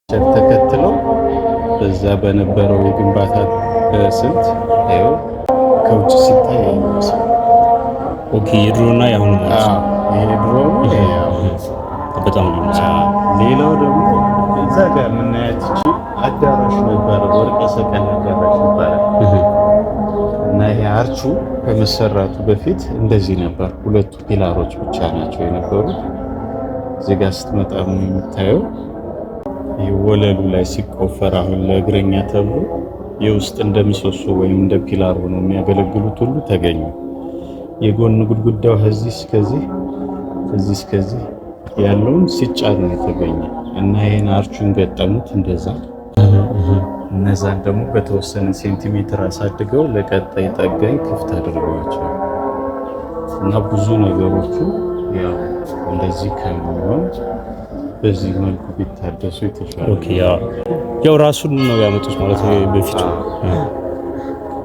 ተከትለው በዛ በነበረው የግንባታ ስልት ይኸው ከውጭ ሲታይ ይሄን ይመስላል። Okay፣ የድሮና የአሁኑ ማለት ነው። ይሄ ድሮ ነው፣ ይሄ አሁን። በጣም ነው የሚመስለው። ሌላው ደግሞ እዛ ጋር የምናያት ይቺ አዳራሽ ነበረ፣ ወርቀ ሰቀል አዳራሽ ይባላል። እና ይሄ አርቹ ከመሰራቱ በፊት እንደዚህ ነበር። ሁለቱ pillar ኦች ብቻ ናቸው የነበሩት። እዚህ ጋር ስትመጣ የምታየው ይህ ወለሉ ላይ ሲቆፈር አሁን ለእግረኛ ተብሎ የውስጥ እንደ ምሰሶ ወይም እንደ pillar ሆነው የሚያገለግሉት ሁሉ ተገኙ። የጎን ግድግዳው ከዚህ እስከዚህ፣ ከዚህ እስከዚህ ያለውን ሲጫን ነው የተገኘ እና ይሄን arch ኡን ገጠሙት እንደዛ። እነዛን ደግሞ በተወሰነ ሴንቲሜትር አሳድገው ለቀጣይ ጠጋኝ ክፍት አድርገዋቸዋል። እና ብዙ ነገሮቹ ያው እንደዚህ ከሚሆን በዚህ መልኩ ቢታደሱ የተሻለ። Okay፣ ያው ራሱን ነው ያመጡት ማለት ነው በፊቱ።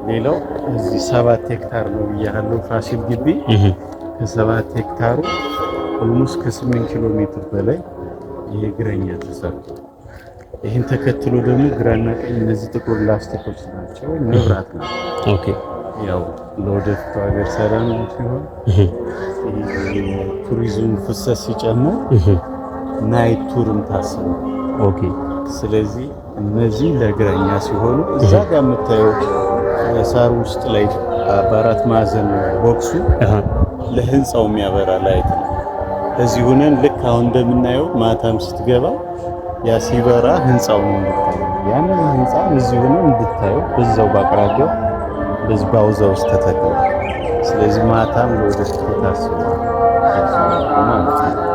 ሌላው እዚህ 7 ሄክታር ነው ብያለሁ ፋሲል ግቢ። ከ7 ሄክታሩ almost ከ8 ኪሎ ሜትር በላይ የእግረኛ ተሰርቷል። ይህን ተከትሎ ደግሞ ግራና ቀኝ እነዚህ ጥቁር ላስቲኮች ናቸው፣ መብራት ነው። ያው ለወደፊቱ ሀገር ሰላም ሲሆን የቱሪዝም ፍሰት ሲጨምር night tour ም ታስቧል። ስለዚህ እነዚህ ለእግረኛ ሲሆኑ እዛ ጋር የምታየው ሳር ውስጥ ላይ በአራት ማዕዘን box ኡ ለህንፃው የሚያበራ light ነው። እዚህ ሆነን ልክ አሁን እንደምናየው ማታም ስትገባ ያ ሲበራ ህንፃው ነው እንድታየው፣ ያንን ህንፃ እዚህ ሆነን እንድታየው በዛው በአቅራቢያው በዚህ ባውዛ ውስጥ ተተክሏል። ስለዚህ ማታም ለወደፊቱ ታስቧል ማለት ነው።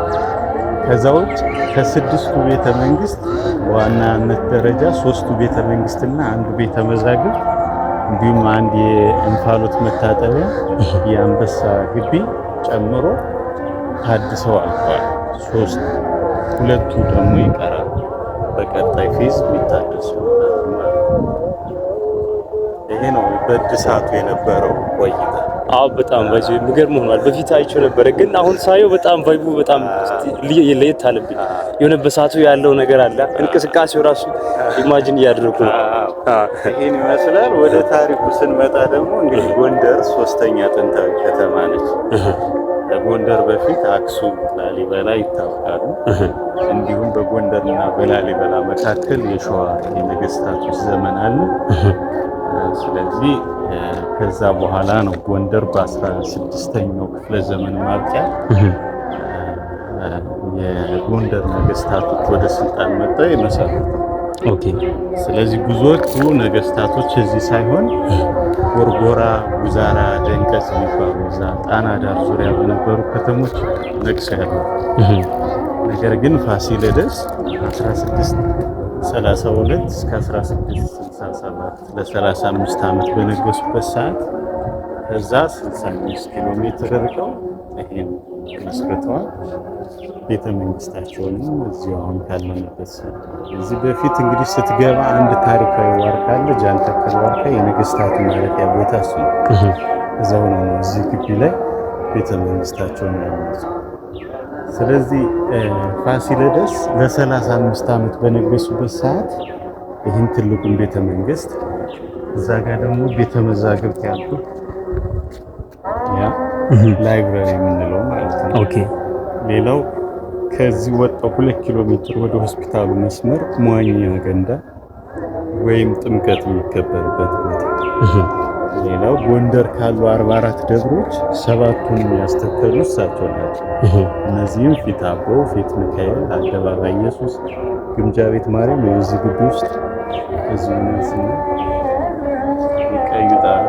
ከዛ ውጭ ከስድስቱ ቤተ መንግስት በዋናነት ደረጃ ሶስቱ ቤተ መንግስትና አንዱ ቤተ መዛግብት እንዲሁም አንድ የእንፋሎት መታጠቢያ የአንበሳ ግቢ ጨምሮ ታድሰው አልቀዋል። ሶስት ሁለቱ ደግሞ ይቀራሉ። በቀጣይ phase የሚታደሱ ማለት ነው። ይሄ ነው በእድሳቱ የነበረው ቆይታ። አዎ፣ በጣም በዚህ የሚገርም ሆኗል። በፊት አይቼው ነበረ፣ ግን አሁን ሳየው በጣም vibe ኡ በጣም ለየት አለብኝ። የሆነ በሰዓቱ ያለው ነገር አለ፣ እንቅስቃሴው ራሱ imagine እያደረኩ ነው። ይሄን ይመስላል። ወደ ታሪኩ ስንመጣ ደግሞ እንግዲህ ጎንደር ሶስተኛ ጥንታዊ ከተማ ነች። ከጎንደር በፊት አክሱም፣ ላሊበላ ይታወቃሉ። እንዲሁም በጎንደርና በላሊበላ መካከል የሸዋ የነገስታቶች ዘመን አለ። ስለዚህ ከዛ በኋላ ነው ጎንደር በ16ኛው ክፍለ ዘመን ማብቂያ የጎንደር ነገስታቶች ወደ ስልጣን መጥተው የመሰረቱት። ስለዚህ ብዙዎቹ ነገስታቶች እዚህ ሳይሆን ጎርጎራ፣ ጉዛራ፣ ደንቀዝ የሚባሉ እዛ ጣና ዳር ዙሪያ በነበሩ ከተሞች ነግሰው ያሉ። ነገር ግን ፋሲለደስ 1632 እስከ 1667 ለ35 ዓመት በነገሱበት ሰዓት ከዛ 65 ኪሎ ሜትር ርቀው ይሄን መስርተዋል። ቤተ መንግስታቸውንም እዚሁ አሁን ካለንበት ሰርተዋል። እዚህ በፊት እንግዲህ ስትገባ አንድ ታሪካዊ ዋርካ አለ፣ ጃንተከል ዋርካ፣ የነገስታቱ ማረፊያ ቦታ እሱ ነው። እዛው ነው እዚህ ግቢ ላይ ቤተ መንግስታቸውን ያሉት። ስለዚህ ፋሲለደስ ለ35 ዓመት በነገሱበት ሰዓት ይህን ትልቁን ቤተ መንግስት፣ እዛ ጋር ደግሞ ቤተ መዛግብት ያልኩት ያ library የምንለው ማለት ነው። ሌላው ከዚህ ወጣው 2 ኪሎ ሜትር ወደ ሆስፒታሉ መስመር መዋኛ ገንዳ ወይም ጥምቀት የሚከበርበት ቦታ። ሌላው ጎንደር ካሉ 44 ደብሮች ሰባቱን ያስተከሉ እሳቸው ናቸው። እነዚህም ፊት አቦ፣ ፊት ሚካኤል፣ አደባባይ ኢየሱስ፣ ግምጃ ቤት ማርያም የዚህ ግቢ ውስጥ እዚሁ ነው የቀዩ ጣራ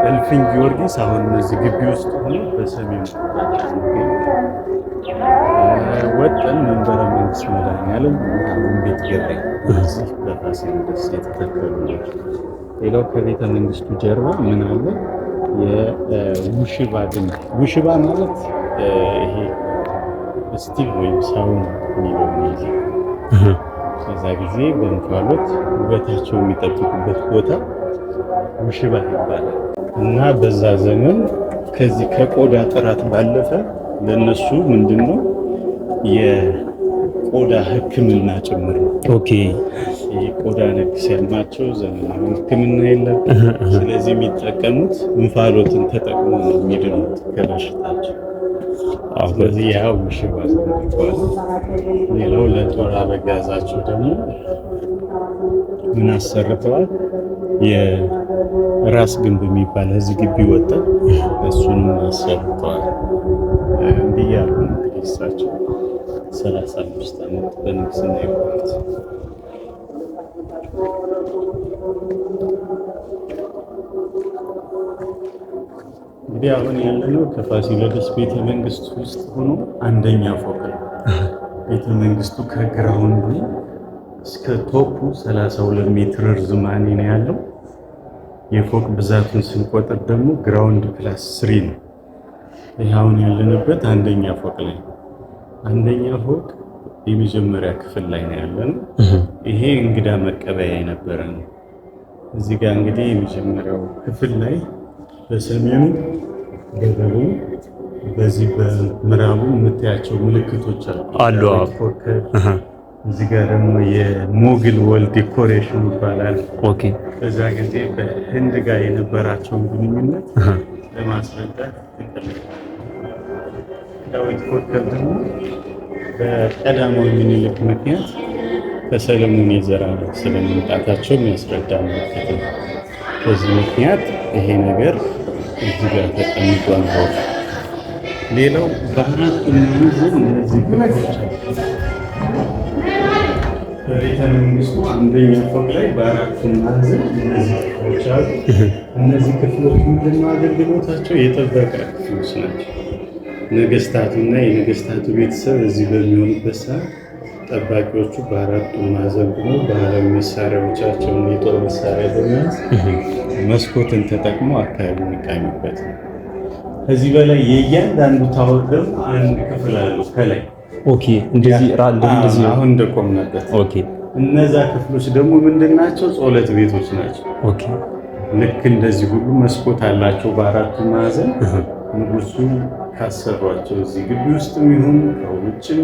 እልፍኝ ጊዮርጊስ አሁን እነዚህ ግቢ ውስጥ ሆኖ በሰሜን አቅጣጫ የሚገኝ፣ ወጠን መንበረ መንግስት መድኃኔዓለም እና አቡነ ቤት ገብርኤል እነዚህ በፋሲለደስ የተተከሉ ናቸው። ሌላው ከቤተ መንግስቱ ጀርባ ምን አለ? የውሽባ ግንብ። ውሽባ ማለት ይሄ steam ወይም ሳውና የሚለው ይይዛል። በዛ ጊዜ በእንፋሎት ውበታቸው የሚጠብቁበት ቦታ ውሽባ ይባላል። እና በዛ ዘመን ከዚህ ከቆዳ ጥራት ባለፈ ለነሱ ምንድነው ለቆዳ ሕክምና ጭምር ነው። Okay። የቆዳ ነክ ሲያማቸው ዘመናዊ ሕክምና የለም። ስለዚህ የሚጠቀሙት እንፋሎትን ተጠቅሞ ነው የሚድኑት ከበሽታቸው። ስለዚህ ያው ውሽባ ይባላል። ሌላው ለጦር አበጋዛቸው ደግሞ ምን አሰርተዋል? የራስ ግንብ የሚባል እዚህ ግቢ ወጣ፣ እሱንም አሰርተዋል። እንዲህ ያሉ እንግዲህ እሳቸው 35 ዓመት በንግስና የቆዩት። እንግዲህ አሁን ያለነው ከፋሲለደስ ቤተ መንግስት ውስጥ ሆኖ አንደኛ ፎቅ ነው። ቤተ መንግስቱ ከ ground ኡ እስከ top ኡ 32 ሜትር ርዝማኔ ነው ያለው። የፎቅ ብዛቱን ስንቆጥር ደግሞ ground plus three ነው። ይህ አሁን ያለንበት አንደኛ ፎቅ ላይ ነው። አንደኛ ፎቅ የመጀመሪያ ክፍል ላይ ነው ያለነው። ይሄ እንግዳ መቀበያ የነበረ ነው። እዚህ ጋር እንግዲህ የመጀመሪያው ክፍል ላይ በሰሜኑ፣ በደቡብ፣ በዚህ በምዕራቡ የምታያቸው ምልክቶች አሉ አሉ። ኮከብ። እዚህ ጋር ደግሞ የ Mughal wall decoration ይባላል። በዛ ጊዜ በህንድ ጋር የነበራቸውን ግንኙነት ለማስረዳት ተቀምጧል። ዳዊት ኮከብ ደግሞ በቀዳማዊ ምኒልክ ምክንያት ከሰለሞን የዘር ሐረግ ስለመምጣታቸው የሚያስረዳ ምልክት ነው። በዚህ ምክንያት ይሄ ነገር እዚህ ጋር ተቀምጧል። ሌላው በአራቱ ማዕዘን እነዚህ ክፍሎች አሉ። በቤተ መንግስቱ አንደኛ ፎቅ ላይ በአራቱ ማዕዘን እነዚህ ክፍሎች አሉ። እነዚህ ክፍሎች ምንድነው አገልግሎታቸው? የጥበቃ ክፍሎች ናቸው። ነገስታቱና የነገስታቱ ቤተሰብ እዚህ በሚሆኑበት ሰዓት ጠባቂዎቹ በአራቱ ማዕዘን ቆመው ባህላዊ መሳሪያዎቻቸውን የጦር መሳሪያ በመያዝ መስኮትን ተጠቅሞ አካባቢ የሚቃኙበት ነው። ከዚህ በላይ የእያንዳንዱ tower ደግሞ አንድ ክፍል አለው ከላይ። Okay። እንደዚህ እንደዚህ አሁን እንደቆምንበት። እነዛ ክፍሎች ደግሞ ምንድን ናቸው? ጸሎት ቤቶች ናቸው። ልክ እንደዚህ ሁሉ መስኮት አላቸው በአራቱ ማዕዘን። ንጉሱ ካሰሯቸው እዚህ ግቢ ውስጥም ይሁን ከውጭም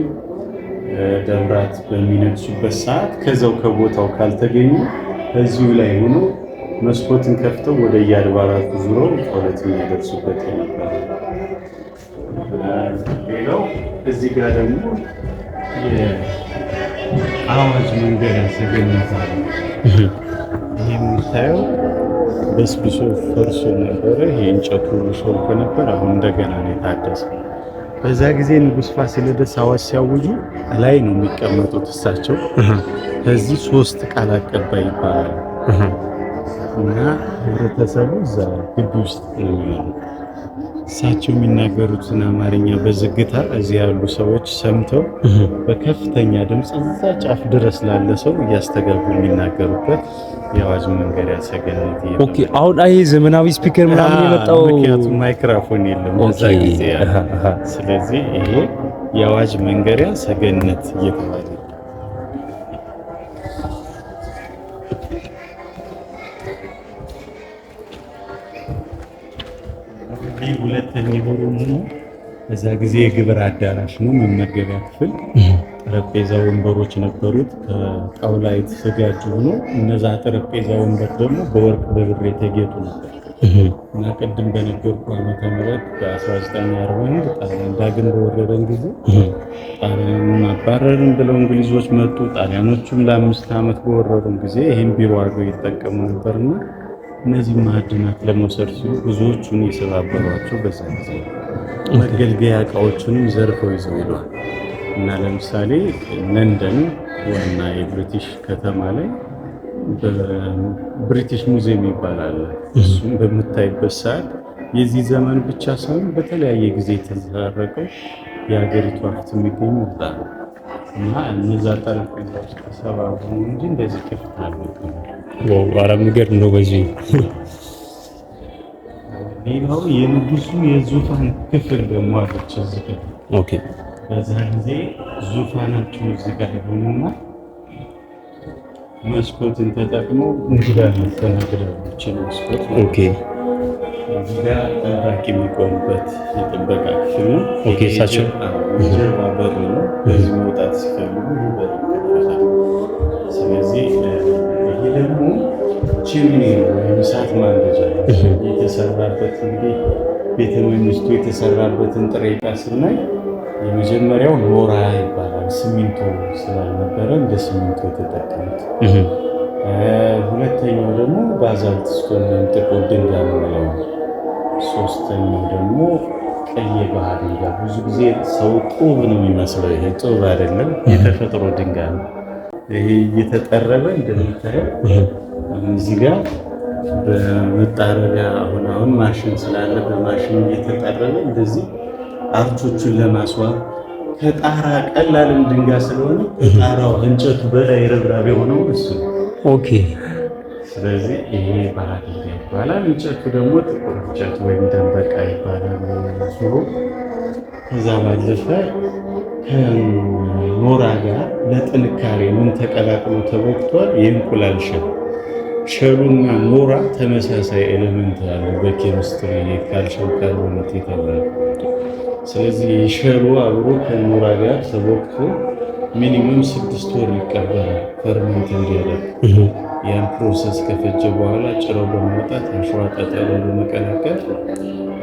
ደብራት በሚነግሱበት ሰዓት ከዛው ከቦታው ካልተገኙ እዚሁ ላይ ሆኖ መስኮትን ከፍተው ወደ የአድባራቱ ዙረው ጸሎት የሚያደርሱበት የነበረ። ሌላው እዚህ ጋር ደግሞ የአዋጅ መንገድ ሰገነት አለ። ይህ የምታየው በስብሶ ፈርሶ ነበረ። ይሄ እንጨቱ ሾልኮ ነበር። አሁን እንደገና ነው የታደሰው። በዛ ጊዜ ንጉስ ፋሲለደስ አዋጅ ሲያውጁ ላይ ነው የሚቀመጡት እሳቸው። ከዚህ ሶስት ቃል አቀባይ ይባላሉ እና ህብረተሰቡ እዛ ግቢ ውስጥ ነው የሚሆነው። እሳቸው የሚናገሩትን አማርኛ በዝግታ እዚህ ያሉ ሰዎች ሰምተው በከፍተኛ ድምፅ እዛ ጫፍ ድረስ ላለ ሰው እያስተጋቡ የሚናገሩበት የአዋጅ መንገሪያ ሰገነት። Okay። አሁን አይ ዘመናዊ speaker ምናምን የመጣው ምክንያቱም ማይክራፎን የለም በዛ ጊዜ። ስለዚህ ይሄ የአዋጅ መንገሪያ ሰገነት እየተባለ። ሁለተኛው room ነው። በዛ ጊዜ የግብር አዳራሽ ነው፣ መመገቢያ ክፍል፣ ጠረጴዛ ወንበሮች ነበሩት ከጣውላ የተዘጋጁ ሆኖ እነዛ ጠረጴዛ ወንበር ደግሞ በወርቅ በብር የተጌጡ ነበር። እና ቅድም በነገርኩህ ዓመተ ምህረት በ1941 ጣሊያን ዳግም በወረረን ጊዜ ጣሊያንን አባረርን ብለው እንግሊዞች መጡ። ጣሊያኖቹም ለ5 ዓመት በወረሩን ጊዜ ይህን ቢሮ አድርገው ይጠቀሙ ነበርና እነዚህ ማዕድናት ለመውሰድ ሲሉ ብዙዎቹን የሰባበሯቸው በዛ ጊዜ ነው። መገልገያ እቃዎቹንም ዘርፈው ይዘው ሄደዋል። እና ለምሳሌ ለንደን ዋና የብሪቲሽ ከተማ ላይ በ British Museum ይባላል። እሱም በምታይበት ሰዓት የዚህ ዘመን ብቻ ሳይሆን በተለያየ ጊዜ የተዘረቀው የሀገሪቱ ሀብት የሚገኙ እዛ ነው። እና እነዛ ጠረጴዛዎች ተሰባብረው እንጂ እንደዚህ ክፍት አልነበረም። Wow፣ ኧረ የሚገርም ነው። በዚህ ሌላው የንጉሱ የዙፋን ክፍል ደግሞ አለች እዚህ ጋር። በዛ ጊዜ ዙፋናቸው እዚህ ጋር ይሆንና መስኮትን ተጠቅመው እንግዳ ያስተናግዳሉ። ይህችን መስኮት። እዚህ ጋር ጠባቂ የሚቆምበት የጥበቃ ክፍል ነው። Okay፣ እሳቸው የጀርባ በር ነው። በዚህ መውጣት ሲፈልጉ ይህ በር ይከፈታል። ስለዚህ ይሄ ደግሞ chimney ነው ወይም እሳት ማንደጃ ነው። የተሰራበት እንግዲህ ቤተ መንግስቱ የተሰራበትን ጥሬ ዕቃ ስናይ የመጀመሪያው ኖራ ይባላል። ሲሚንቶ ስላልነበረ እንደ ሲሚንቶ የተጠቀሙት። ሁለተኛው ደግሞ basalt stone ወይም ጥቁር ድንጋይ የምንለው ነው። ሶስተኛው ደግሞ ቀይ የባህር ድንጋይ። ብዙ ጊዜ ሰው ጡብ ነው የሚመስለው። ይሄ ጡብ አይደለም፣ የተፈጥሮ ድንጋይ ነው። ይሄ እየተጠረበ እንደምታየው እዚህ ጋር በመጣረቢያ አሁን አሁን ማሽን ስላለ በማሽን እየተጠረበ እንደዚህ arch ኦቹን ለማስዋብ ከጣራ ቀላልም ድንጋይ ስለሆነ ከጣራው እንጨቱ በላይ ረብራብ የሆነው እሱ ነው። Okay። ስለዚህ ይሄ ባህር ድንጋይ ይባላል። እንጨቱ ደግሞ ጥቁር እንጨት ወይም ደንበቃ ይባላል። ዙሮ ከዛ ባለፈ ከኖራ ጋር ለጥንካሬ ምን ተቀላቅሎ ተቦክቷል? የእንቁላል shell። Shell ኡና ኖራ ተመሳሳይ element አለው በኬሚስትሪ calcium carbonate የተባለ። ስለዚህ shell ኡ አብሮ ከኖራ ጋር ተቦክቶ minimum 6 ወር ይቀበራል ferment እንዲያደርግ። ያን process ከፈጀ በኋላ ጭረው በማውጣት አሸዋ ጠጠሩን በመቀላቀል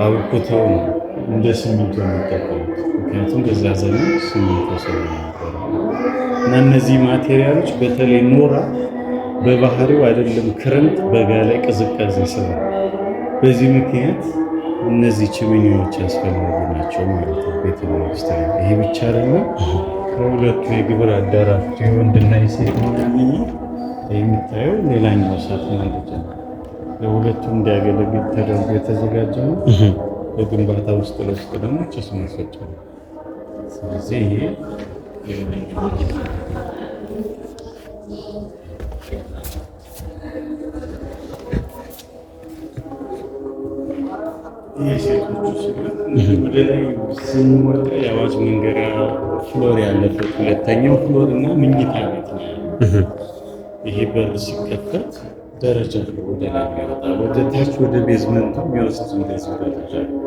አብኩተው ነው እንደ ሲሚንቶ የሚጠቀሙት። ምክንያቱም በዛ ዘመን ሲሚንቶ ስለነበረ እና እነዚህ material ኦች በተለይ ኖራ በባህሪው አይደለም ክረምት በጋ ላይ ቅዝቃዜ ይስባል። በዚህ ምክንያት እነዚህ chimney ዎች አስፈላጊ ናቸው ማለት ነው ቤተ መንግስት ላይ። ይሄ ብቻ አይደለም። ከሁለቱ የግብር አዳራሾች የወንድና የሴት ነው ያገኘው። የምታየው ሌላኛው እሳት ማንደጃ ነው። ለሁለቱም እንዲያገለግል ተደርጎ የተዘጋጀ ነው። በግንባታ ውስጥ ለውስጥ ደግሞ ጭስ ማስወጫ ነው። ስለዚህ ይሄ ሌላኛው። የሴቶቹ ሲሆን ወደ ላይ ስንወጣ የአዋጅ መንገሪያ floor ያለበት ሁለተኛው floor እና ምኝታ ቤት ነው ያለው። ይሄ በር ሲከፈት ደረጃ አለው ወደ ላይ የሚወጣ፣ ወደ ታች ወደ basement ኡ የሚወስድ እንደዚህ ደረጃ አለው።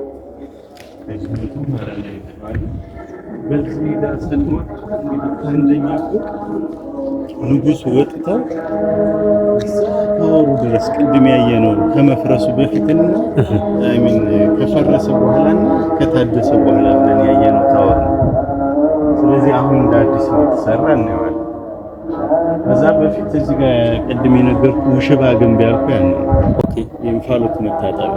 Basement ኡ በረንዳ የተባለ። በዚህ ጋር ስንወጣ እንግዲህ ከአንደኛ ፎቅ ንጉሱ ወጥተው እዛ tower ኡ ድረስ ቅድም ያየነው ከመፍረሱ በፊትና I mean ከፈረሰ በኋላና ከታደሰ በኋላ ብለን ያየነው tower ነው። ስለዚህ አሁን እንደ አዲስ የተሰራ እናየዋለን። ከዛ በፊት እዚህ ጋር ቅድም የነገርኩህ ውሽባ ግንብ ያልኩህ ያን ነው። የእንፋሎት መታጠቢያ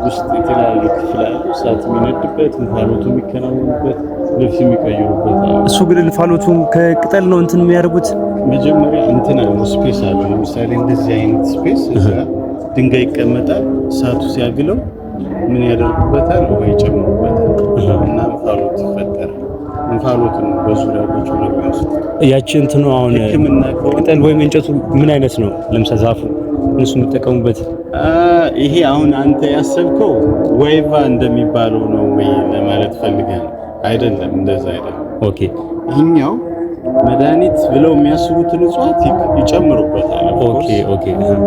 ውስጥ የተለያዩ ክፍል አለ። እሳት የሚነድበት፣ እንፋሎቱ የሚከናወንበት፣ ልብስ የሚቀይሩበት አለ። እሱ ግን እንፋሎቱን ከቅጠል ነው እንትን የሚያደርጉት። መጀመሪያ እንትን አለው፣ space አለው። ለምሳሌ እንደዚህ አይነት space እዛ ድንጋይ ይቀመጣል። እሳቱ ሲያግለው ምን ያደርጉበታል? ውሃ ይጨምሩበታል እና እንፋሎት ይፈጠራል። እንፋሎቱን ነው በዙሪያው ቁጭ ብለው የሚወስዱት። ያቺ እንትኑ አሁን ሕክምና ከሆነ ቅጠል ወይም እንጨቱ ምን አይነት ነው? ለምሳሌ ዛፉ እነሱ የሚጠቀሙበት? ይሄ አሁን አንተ ያሰብከው ወይባ እንደሚባለው ነው ወይ ለማለት ፈልገህ ነው? አይደለም፣ እንደዛ አይደለም። ይህኛው መድኃኒት ብለው የሚያስቡትን እጽዋት ይጨምሩበታል። Of course።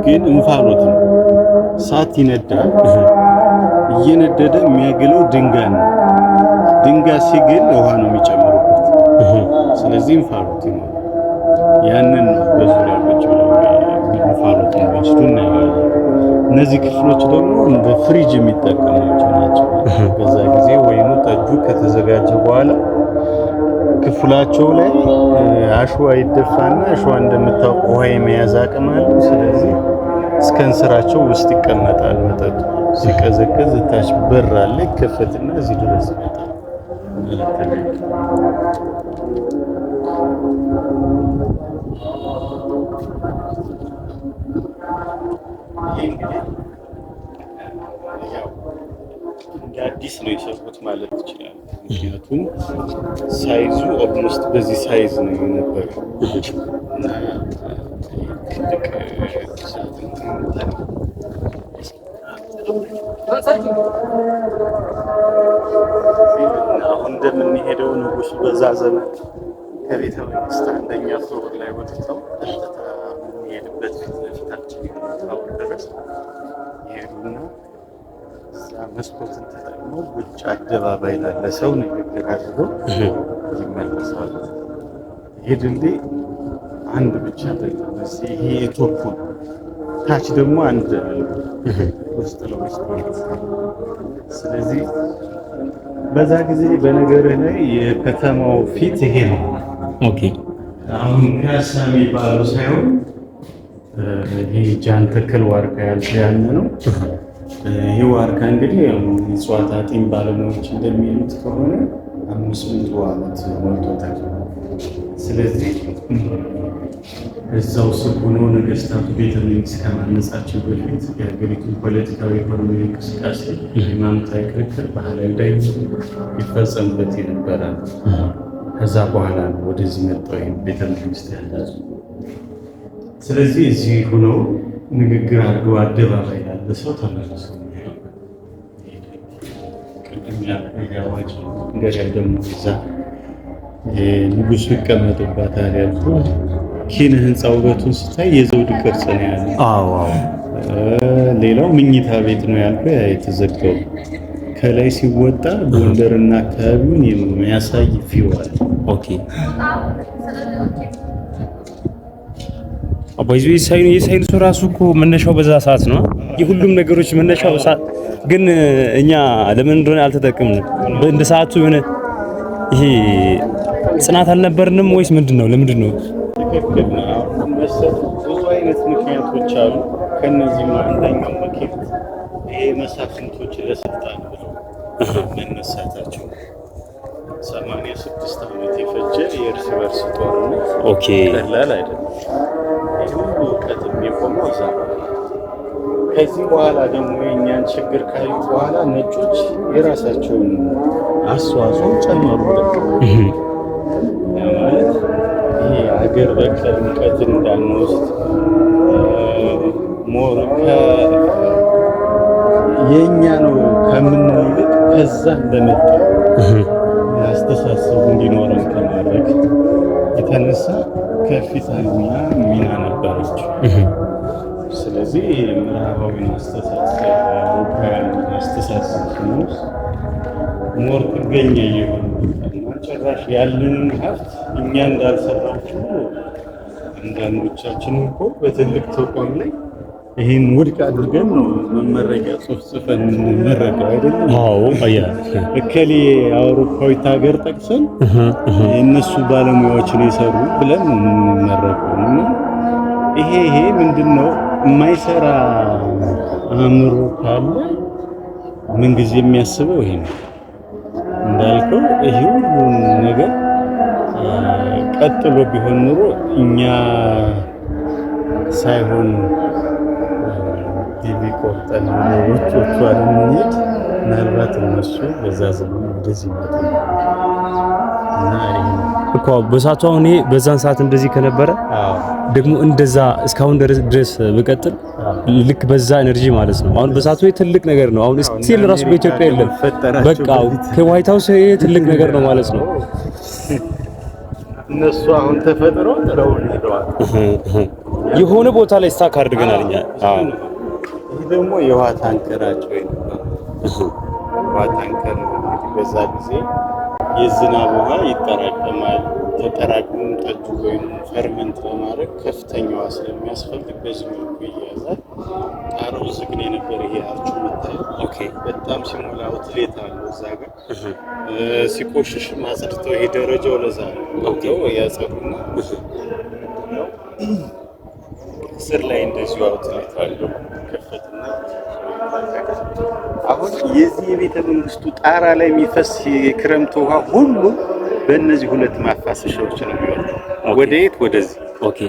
ግን እንፋሎት ነው። እሳት ይነዳል። እየነደደ የሚያግለው ድንጋይ ነው። ድንጋይ ሲግል ውሃ ነው የሚጨምሩበት። ስለዚህ እንፋሎት ይኖራል። ያንን ነው በዙሪያ ቁጭ ብለው እንፋሎት የሚወስዱ እናየዋለን። እነዚህ ክፍሎች ደግሞ እንደ ፍሪጅ የሚጠቀሟቸው ናቸው። በዛ ጊዜ ወይኑ ጠጁ ከተዘጋጀ በኋላ ክፍላቸው ላይ አሸዋ ይደፋና አሸዋ እንደምታውቀው ውሃ የመያዝ አቅም አለው። ስለዚህ እስከ እንስራቸው ውስጥ ይቀመጣል። መጠጡ ሲቀዘቅዝ እታች በር አለ፣ ይከፈትና እዚህ ድረስ ይመጣል ማለት ነው። ይሄ እንግዲህ ያው እንደ አዲስ ነው የሰሩት ማለት ይችላል። ምክንያቱም size ኡ almost በዚህ size ነው የነበረው እና ትልቅ እሳት ነው። አሁን እንደምንሄደው ንጉሱ በዛ ዘመን ከቤተ መንግስት አንደኛ floor ላይ ወጥተው ቀጥታ የምንሄድበት ፊት ለፊታችን ያለው tower ድረስ ይሄዱና እዛ መስኮትን ተጠቅመው ውጭ አደባባይ ላለ ሰው ንግግር አድርገው ይመለሳሉ። ይሄ ድልድይ አንድ ብቻ አይደለም። እዚህ ይሄ የ top ኡ ነው። ታች ደግሞ አንድ አለ ውስጥ ለውስጥ። ስለዚህ በዛ ጊዜ በነገርህ ላይ የከተማው ፊት ይሄ ነው። አሁን ፒያሳ የሚባለው ሳይሆን ይሄ ጃን ተከል ዋርካ ያልከው ያን ነው። ይህ ዋርካ እንግዲህ ያው እጽዋት አጥኚ ባለሙያዎች እንደሚሉት ከሆነ 500 ዓመት ሞልቶታል። ስለዚህ እዛው ስር ሆኖ ነገስታቱ ቤተ መንግስት ከማነጻቸው በፊት የሀገሪቱን ፖለቲካዊ፣ ኢኮኖሚያዊ እንቅስቃሴ፣ ሃይማኖታዊ ክርክር፣ ባህላዊ ዳይ ይፈጸምበት የነበረ ነው። ከዛ በኋላ ነው ወደዚህ መጣው ይሄን ቤተ መንግስት ያነጹ። ስለዚህ እዚህ ሆነው ንግግር አድርገው አደባባይ ላለ ሰው ተመልሰው የሚሄዱበት። ቅድም ያልኩህ የአዋጅ ገዳይ ደግሞ እዛ ንጉሱ ይቀመጡባታል ያልኩህ ኪነ ህንፃ ውበቱን ስታይ የዘውድ ቅርጽ ነው ያለው። አዎ አዎ። ሌላው ምኝታ ቤት ነው ያልኩህ፣ ያ የተዘጋው ከላይ ሲወጣ ጎንደርና አካባቢውን የሚያሳይ view አለ። Okay, አባይዙ የሳይንሱ ራሱ እኮ መነሻው በዛ ሰዓት ነው። የሁሉም ነገሮች መነሻው ሰዓት ግን እኛ ለምን እንደሆነ አልተጠቀምንም። እንደ ሰዓቱ የሆነ ይሄ ጽናት አልነበርንም ወይስ ምንድን ነው? ለምንድን ነው? ትክክል ነው። አሁን መሰለህ ብዙ አይነት ምክንያቶች አሉ። ከነዚህም አንደኛው ምክንያት ይሄ መሳፍንቶች ለስልጣን ብለው መነሳታቸው፣ 86 ዓመት የፈጀ የእርስ በርስ ጦርነት ቀላል አይደለም። ይህ ሁሉ እውቀትም የቆመው እዛ ነው። ከዚህ በኋላ ደግሞ የእኛን ችግር ካዩ በኋላ ነጮች የራሳቸውን አስተዋጽኦ ጨመሩበት። ያ ማለት ይሄ ሀገር በቀል እውቀትን እንዳንወስድ more የእኛ ነው ከምንል ይልቅ ከዛ እንደመጣ አስተሳሰቡ እንዲኖረን ከማድረግ የተነሳ ከፍተኛ ሚና ነበረችው። ስለዚህ ይሄ ምዕራባዊን አስተሳሰብ፣ አውሮፓውያን አስተሳሰብ ስንወስድ more ጥገኛ እየሆነ እና ጭራሽ ያለንን ሀብት እኛ እንዳልሰራችሁ አንዳንዶቻችን እኮ በትልቅ ተቋም ላይ ይህን ውድቅ አድርገን ነው መመረቂያ ጽሑፍ ጽፈን የምንመረቀው አይደለም? አዎ አያ። እከሌ አውሮፓዊት ሀገር ጠቅሰን የእነሱ ባለሙያዎችን የሰሩ ብለን ነው የምንመረቀው። እና ይሄ ምንድን ነው፣ የማይሰራ አእምሮ ካለ ምንጊዜ የሚያስበው ይሄ ነው። እንዳልከው ይሄ ሁሉ ነገር ቀጥሎ ቢሆን ኑሮ እኛ ሳይሆን ዲቪ ቆርጠን ወደ ውጮቹ ዓለም እንሂድ፣ ምናልባት እነሱ በዛ ዘመን ወደዚህ ይመጡ ነበር። እና ይሄ ነው። እኮ በሰዓቱ አሁን ይሄ በዛን ሰዓት እንደዚህ ከነበረ ደግሞ እንደዛ እስካሁን ድረስ ብቀጥል ልክ በዛ energy ማለት ነው። አሁን በሰዓቱ ይሄ ትልቅ ነገር ነው። አሁን still ራሱ በኢትዮጵያ የለም። ከመፈጠራቸው በቃ በፊት። ከዋይት ሀውስ ይሄ ትልቅ ነገር ነው ማለት ነው። እነሱ አሁን ተፈጥረው ጥለውን ሄደዋል። የሆነ ቦታ ላይ stuck አድርገናል እኛ። አዎ። ይህ ደግሞ የውሃ ታንከራቸው የነበረው ውሃ ታንከር ነው። እንግዲህ በዛ ጊዜ የዝናብ ውሃ ይጠራቀማል። ተጠራቅሞ ጠጁ ወይም ferment ለማድረግ ከፍተኛ ውሃ ስለሚያስፈልግ በዚህ መልኩ ይያዛል። ጣራው ዝግ ነው የነበረ። ይሄ አርቹ የምታየው በጣም ሲሞላ outlet አለው እዛ ጋር፣ ሲቆሽሽም አጽድተው ይሄ ደረጃው ለዛ ነው ያጸዱና ምንድነው ስር ላይ እንደዚሁ outlet አለው፣ ከፈትና አሁን የዚህ የቤተ መንግስቱ ጣራ ላይ የሚፈስ የክረምት ውሃ ሁሉ በእነዚህ ሁለት ማፋሰሻዎች ነው የሚወርደው። ወደ የት? ወደዚህ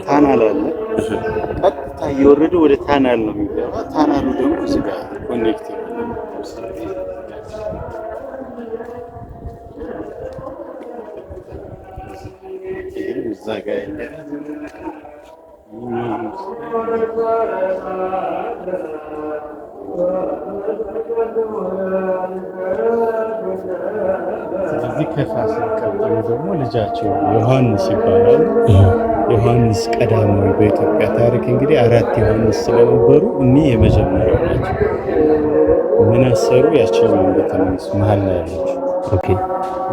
tunnel አለ። ቀጥታ እየወረደ ወደ tunnel ነው የሚገባ። Tunnel ኡ ደግሞ እዚህ ጋር connect ይሆናል። ይህም እዛ ጋር ያለ ስለዚህ ከፋሲል ቀጥሎ ደግሞ ልጃቸው ዮሐንስ ይባላል። ዮሐንስ ቀዳማዊ በኢትዮጵያ ታሪክ እንግዲህ አራት ዮሐንስ ስለነበሩ እኒህ የመጀመሪያው ናቸው። ምን አሰሩ? ያችኛውን ቤተ መንግስት መሀል ላይ ያለችው።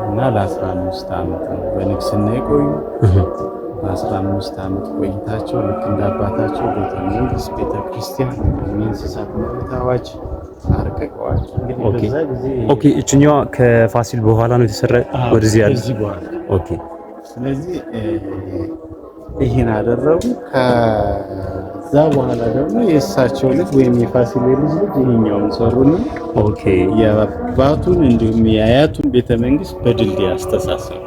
እና ለ15 ዓመት ነው በንግስና የቆዩ። በ15 ዓመት ቆይታቸው ልክ እንደ አባታቸው ቤተ መንግስት፣ ቤተ ክርስቲያን፣ የእንስሳት መብት አዋጅ አርቅቀዋል። እንግዲህ በዛ ጊዜ Okay፣ እችኛዋ ከፋሲል በኋላ ነው የተሰራ ወደዚህ ያለ። ከዚህ በኋላ። ስለዚህ ይህን አደረጉ። ከዛ በኋላ ደግሞ የእሳቸው ልጅ ወይም የፋሲል ልጅ ልጅ ይሄኛውን ሰሩና የአባቱን እንዲሁም የአያቱን ቤተ መንግስት በድልድይ አስተሳሰሩ።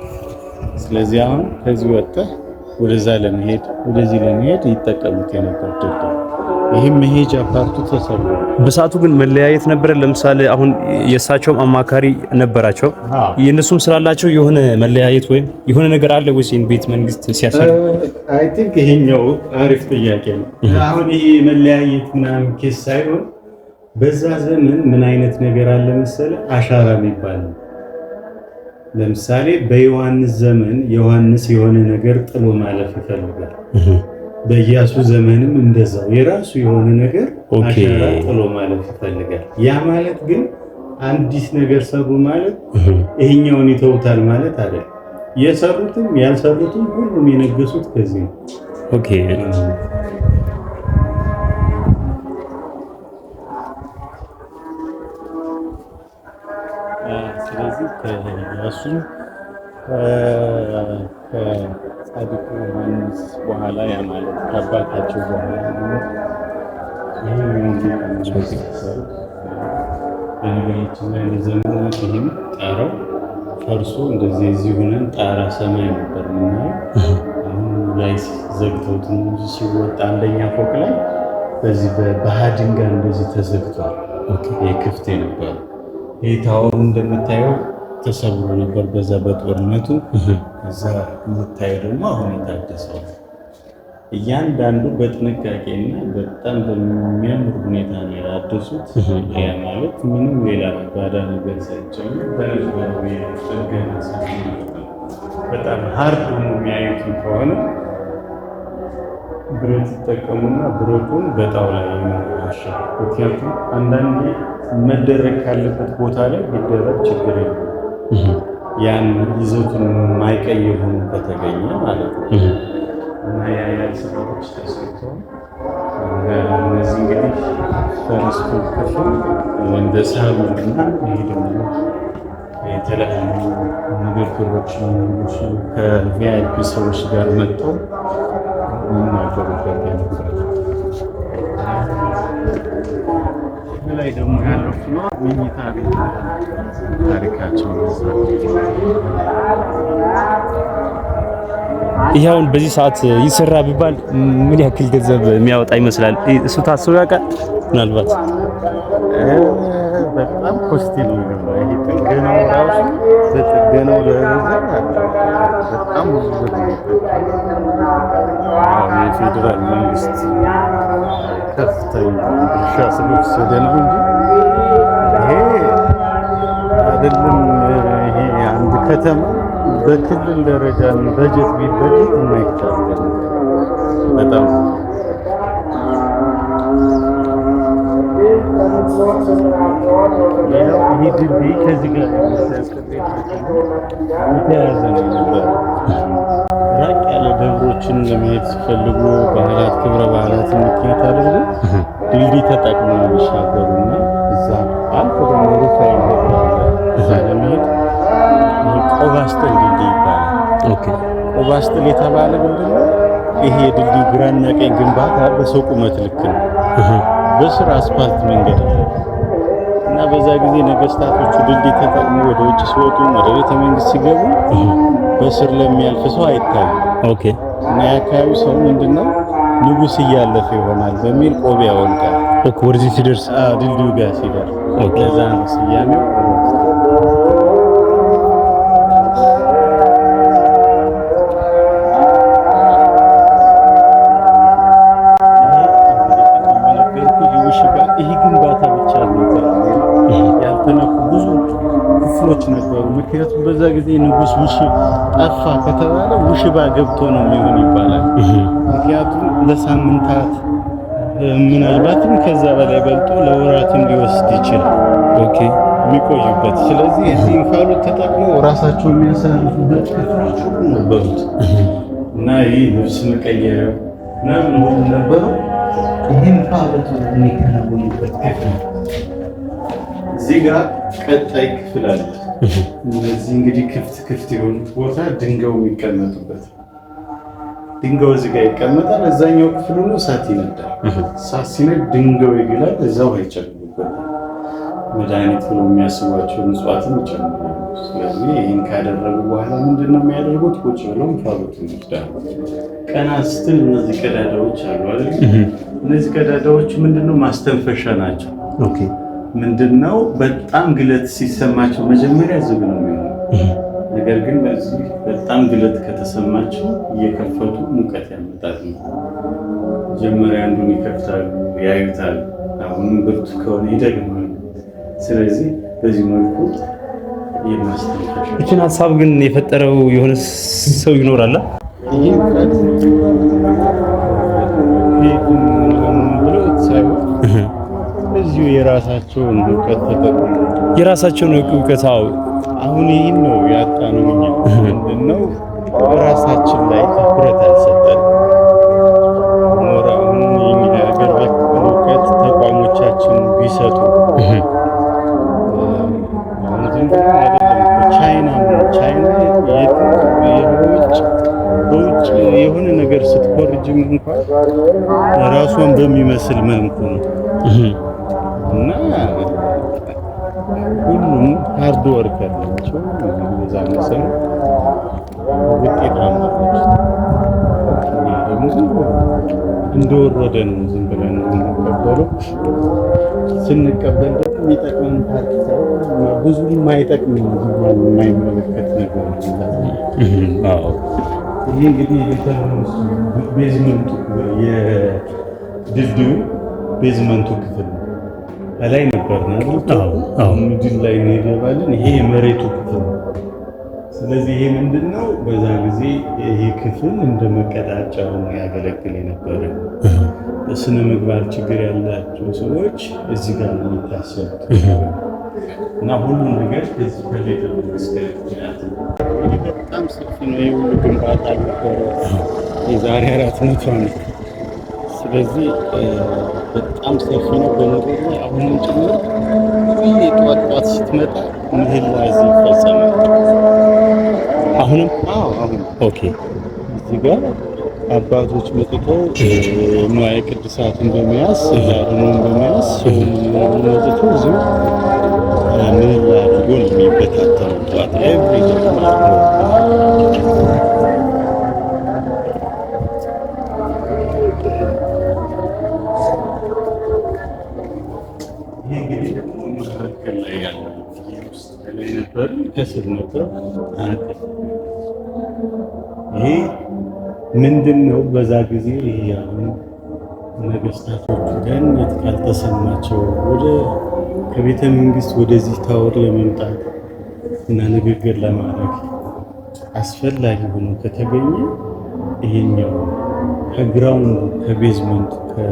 ስለዚህ አሁን ከዚህ ወጥተህ ወደዛ ለመሄድ፣ ወደዚህ ለመሄድ ይጠቀሙት የነበር ድልድይ፣ ይህም መሄጃ part ኡ ተሰብሮ። በሰዓቱ ግን መለያየት ነበረ። ለምሳሌ አሁን የእሳቸውም አማካሪ ነበራቸው፣ የእነሱም ስላላቸው የሆነ መለያየት ወይም የሆነ ነገር አለ ወይስ ይሄን ቤተ መንግስት ሲያሰሩ? I think ይሄኛው አሪፍ ጥያቄ ነው። አሁን ይሄ መለያየት ምናምን case ሳይሆን በዛ ዘመን ምን አይነት ነገር አለ መሰለ፣ አሻራ የሚባል ነው። ለምሳሌ በዮሐንስ ዘመን ዮሐንስ የሆነ ነገር ጥሎ ማለፍ ይፈልጋል። በኢያሱ ዘመንም እንደዛው የራሱ የሆነ ነገር አሻራ ጥሎ ማለፍ ይፈልጋል። ያ ማለት ግን አንዲት ነገር ሰሩ ማለት ይሄኛውን ይተውታል ማለት አይደለም። የሰሩትም ያልሰሩትም ሁሉም የነገሱት ከዚህ ነው። ስለዚህ ከኢያሱ፣ ከጻድቁ ዮሐንስ በኋላ፣ ያ ማለት ከአባታቸው በኋላ ይሄኛውን ቤተ መንግስት ሰሩት። በነገራችን ላይ ለዘመናት ይህም ጣራው ፈርሶ እንደዚህ እዚህ ሆነን ጣራ ሰማይ ነበር የምናየው። አሁን ላይ ዘግተውት ነው እንጂ ሲወጣ አንደኛ ፎቅ ላይ በዚህ በድንጋይ እንደዚህ ተዘግቷል። ይህ ክፍት የነበረው ይህ tower ኡ እንደምታየው ተሰብሮ ነበር በዛ በጦርነቱ። እዛ የምታየው ደግሞ አሁን የታደሰው፣ እያንዳንዱ በጥንቃቄና በጣም በሚያምር ሁኔታ ነው ያደሱት። ያ ማለት ምንም ሌላ ባዳ ነገር ሳይጨምር በነበረው የጥገና ስራ ማለት ነው። በጣም hard ሆኖ የሚያዩትን ከሆነ ብረት ይጠቀሙና ብረቱን በጣውላ የሚያሻው፣ ምክንያቱም አንዳንዴ መደረግ ካለበት ቦታ ላይ ቢደረግ ችግር የለም። ያን ይዘቱን የማይቀይር ሆኖ ከተገኘ ማለት ነው። እና ያ ያ ስራዎች ተሰርተው እነዚህ እንግዲህ first ኡ ክፍል እንደ ሳሎን እና ይሄ ደግሞ የተለያዩ ንግግሮች ከ VIP ሰዎች ጋር መጥተው የሚናገሩበት የነበረ። ላይ ደግሞ ያለው floor መኝታ ቤት ነው። ታሪካቸው እዛ። ይሄ አሁን በዚህ ሰዓት ይሰራ ቢባል ምን ያክል ገንዘብ የሚያወጣ ይመስላል? እሱ ታስቦ ያውቃል? ምናልባት በጣም costly ነው የሚሆነው። ይሄ ጥገናው ራሱ በጥገናው ደረጃ በጣም ብዙ ብር ነው የሚፈጀው። ያው የፌዴራል መንግስት ከፍተኛ ድርሻ ስለወሰደ ነው እንጂ ይሄ አይደለም፣ ይሄ አንድ ከተማ በክልል ደረጃ በጀት ቢበጀት የማይቻል በጣም። ሌላው ይሄ ድልድይ ከዚህ ጋር የተያያዘ ነው የነበረው። ራቅ ያለ ደብሮችን ለመሄድ ሲፈልጉ ባህላት፣ ክብረ በዓላትን ምክንያት አድርጎ ድልድይ ተጠቅመው ነው የሚሻገሩና እዛ አልፎ ደግሞ ሩፋኤል ደብር አለ። እዛ ለመሄድ ይሄ ቆባስጥል ድልድይ ይባላል። ቆባስጥል የተባለ ምንድን ነው? ይሄ የድልድዩ ግራና ቀኝ ግንባታ በሰው ቁመት ልክ ነው። በስር አስፋልት መንገድ አለ እና በዛ ጊዜ ነገስታቶቹ ድልድይ ተጠቅመው ወደ ውጭ ሲወጡ፣ ወደ ቤተ መንግስት ሲገቡ በስር ለሚያልፍ ሰው አይታይም። እና የአካባቢው ሰው ምንድነው ንጉስ እያለፈ ይሆናል በሚል ቆብ ያወልቃል። Okay፣ ወደዚህ ሲደርስ። አዎ፣ ድልድዩ ጋር ሲደርስ። ለዛ ነው ስያሜው ቆባስጥል። ይሄ ግንባታ ብቻ አልነበረም። ያልተነኩ ብዙ ክፍሎች ክፍሎች ነበሩ። ምክንያቱም በዛ ጊዜ ንጉስ ውሽ ጠፋ ከተባለ ውሽባ ገብቶ ነው የሚሆን ይባላል። ምክንያቱም ለሳምንታት ምናልባትም ከዛ በላይ በልጦ ለወራትም ሊወስድ ይችላል። Okay የሚቆዩበት። ስለዚህ እዚህ እንፋሎት ተጠቅመው ራሳቸው የሚያሳርፉበት ክፍሎች ሁሉ ነበሩት እና ይህ ልብስ መቀየሪያው ምናምን ሁሉ ነበረው። ይህ እንፋሎቱ የሚከናወንበት ክፍል እዚህ ጋር ቀጣይ ክፍል አለ። እነዚህ እንግዲህ ክፍት ክፍት የሆኑት ቦታ ድንጋዩ የሚቀመጡበት ድንጋዩ እዚህ ጋር ይቀመጣል። እዛኛው ክፍል ሆኖ እሳት ይነዳል። እሳት ሲነድ ድንጋዩ ይግላል። እዛው አይጨምሩበታል። መድኃኒት ብሎ የሚያስቧቸውን እጽዋትም ይጨምራሉ። ስለዚህ ይህን ካደረጉ በኋላ ምንድን ነው የሚያደርጉት? ቁጭ ብለው እንፋሎቱን ይወስዳሉ። ቀና ስትል እነዚህ ቀዳዳዎች አሉ አይደል? እነዚህ ቀዳዳዎች ምንድነው? ማስተንፈሻ ናቸው። Okay ምንድነው? በጣም ግለት ሲሰማቸው መጀመሪያ ዝግ ነው የሚሆነው። ነገር ግን በዚህ በጣም ግለት ከተሰማቸው እየከፈቱ ሙቀት ያመጣሉ። መጀመሪያ አንዱን ይከፍታሉ፣ ያዩታል። አሁንም ብርቱ ከሆነ ይደግማሉ። ስለዚህ በዚህ መልኩ የማስተንፈሻ ይችን ሀሳብ ግን የፈጠረው የሆነ ሰው ይኖራል። ይህ እውቀት ብለው ሳይሆን እዚሁ የራሳቸውን እውቀት ተጠቅመው የራሳቸውን እውቀት። አዎ አሁን ይህን ነው ያጣነው። እኛ ምንድነው ራሳችን ላይ ትኩረት አልሰጠን። more አሁን የኛ ሀገር በቀል እውቀት ተቋሞቻችን ቢሰጡ አሁን ዝም ብሎ አይደለም እኮ ቻይና ነው። ቻይና የውጭ በውጭ የሆነ ነገር ስትኮርጅም እንኳን ራሷን በሚመስል መልኩ ነው እና ሁሉም hard worker ናቸው። በዛ መሰረት ውጤታማ ናቸው። እኛ ደግሞ ዝም ብሎ እንደወረደ ነው ዝም ብለን የምንቀበለው። ስንቀበል ደግሞ የሚጠቅመን part ሳይሆን ብዙ የማይጠቅም የማይመለከት ነገር ነው። አዎ ይህ እንግዲህ የቤተ መንግስቱ basement ኡ የድልድዩ basement ኡ ክፍል ነው። ከላይ ነበር ነው አዎ middle ላይ እንገባለን። ይሄ የመሬቱ ክፍል ነው። ስለዚህ ይሄ ምንድነው? በዛ ጊዜ ይሄ ክፍል እንደ መቀጣጫ ሆኖ ያገለግል የነበረ ስነ ምግባር ችግር ያላቸው ሰዎች እዚህ ጋር ነው የሚታሰሩት እና ሁሉም ነገር ከዚህ ከቤተ መንግስት ጋር የተያያዘ ነው። ይሄ በጣም ሰፊ ነው። ይሄ ሁሉ ግንባታ ነበረ የዛሬ 400 ዓመት። ስለዚህ በጣም ሰፊ ነው። በነገር ላይ አሁንም ጭምር ሁሌ ጠዋት ጠዋት ስትመጣ ምህላ እዚህ ይፈጸማል። አሁንም አዎ አሁን Okay እዚህ ጋር አባቶች መጥተው ንዋየ ቅድሳትን በመያዝ ስዕለ በመያዝ ሰውን መጥቶ እዚሁ ምህላ አድርጎ ነው የሚበታተነው ጠዋት every day ማለት ነው። ይሄ እንግዲህ ደግሞ መካከል ላይ ያለው ውስጥ ላይ ነበር፣ ከስር ነበር። ይሄ ምንድን ነው? በዛ ጊዜ ይሄ አሁን ነገስታቶቹ ደህንነት ካልተሰማቸው ወደ ከቤተ መንግስት ወደዚህ tower ለመምጣት እና ንግግር ለማድረግ አስፈላጊ ሆኖ ከተገኘ ይሄኛው ከ ground ኡ ከ basement ኡ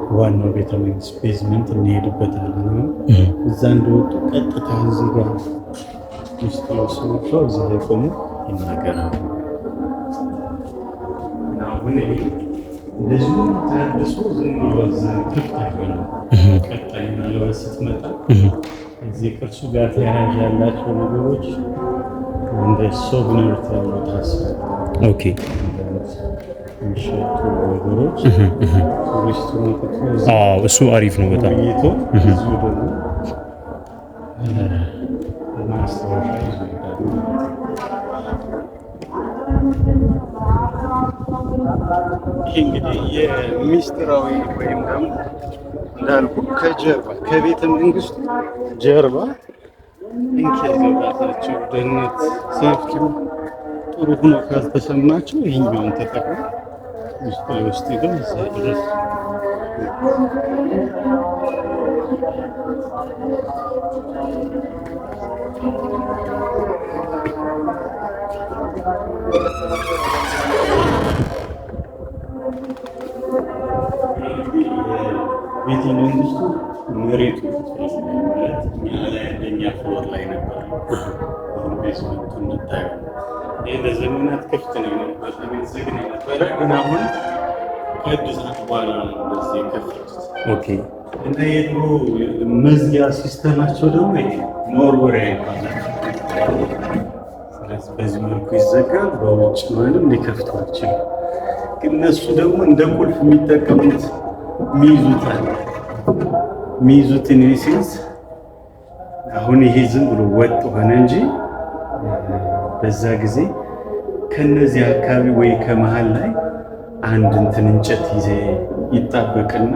ከዋናው ቤተ መንግስት basement እንሄድበታለን። እዛ እንደወጡ ቀጥታ እዚህ ጋር ውስጥ ለውስጥ ወጥተው እዚህ ላይ ቆሙ ይናገራሉ። አሁን ይሄ እንደዚሁ ታድሶ ዝም ብሎ ክፍት አይሆንም። ቀጣይ ምናልባት ስትመጣ እዚህ ቅርሱ ጋር ተያያዥ ያላቸው ነገሮች እንደ souvenir ተብሎ ታስበው Okay የሚሸጡ ነገሮች ቱሪስቱ መጥቶ እዚህ አዎ እሱ አሪፍ ነው በጣም። ቆይቶ እዚሁ ደግሞ ማስታወሻ ይዞ ይሄዳል። ይህ እንግዲህ የሚስጥራዊ ወይም ደግሞ እንዳልኩ ከጀርባ ከቤተ መንግስቱ ጀርባ in case የራሳቸው ደህንነት safety ው ጥሩ ሆኖ ካልተሰማቸው ይህኛውን ተጠቅመው ውስጥ ለውስጥ ሄደው እዛ ድረስ ቤተ መንግስቱ መሬቱ ማለት እኛ ላይ አንደኛ floor ላይ ነበር። አሁን basement ኡ እንታየው። ይህ ለዘመናት ክፍት ነው የነበረ፣ ቤት ዝግ ነው የነበረ። ግን አሁን ከእድሳት በኋላ ነው እንደዚህ የከፈቱት። እና የድሮ መዝጊያ system ኣቸው ደግሞ ይሄ መወርወሪያ ይባላል። ስለዚህ በዚህ መልኩ ይዘጋል። በውጭ ማንም ሊከፍቱ አይችልም። ግን እነሱ ደግሞ እንደ ቁልፍ የሚጠቀሙት የሚይዙታል የሚይዙትን sense አሁን ይሄ ዝም ብሎ ወጥ ሆነ እንጂ በዛ ጊዜ ከነዚህ አካባቢ ወይ ከመሀል ላይ አንድ እንትን እንጨት ይዘ ይጣበቅና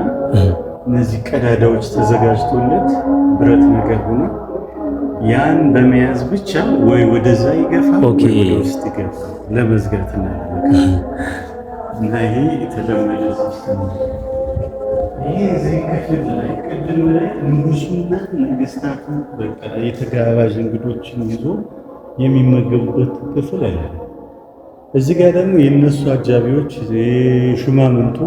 እነዚህ ቀዳዳዎች ተዘጋጅቶለት ብረት ነገር ሆኖ ያን በመያዝ ብቻ ወይ ወደዛ ይገፋል ወይ ወደ ውስጥ ይገፋል ለመዝጋትና ለመክፈት። እና ይሄ የተለመደ system ነው። ይሄ እዚህ ክፍል ላይ ቅድም ላይ ንጉሱና ነገስታቱ በቃ የተጋባዥ እንግዶችን ይዞ የሚመገቡበት ክፍል አለ። እዚህ ጋር ደግሞ የእነሱ አጃቢዎች የሹማምንቱ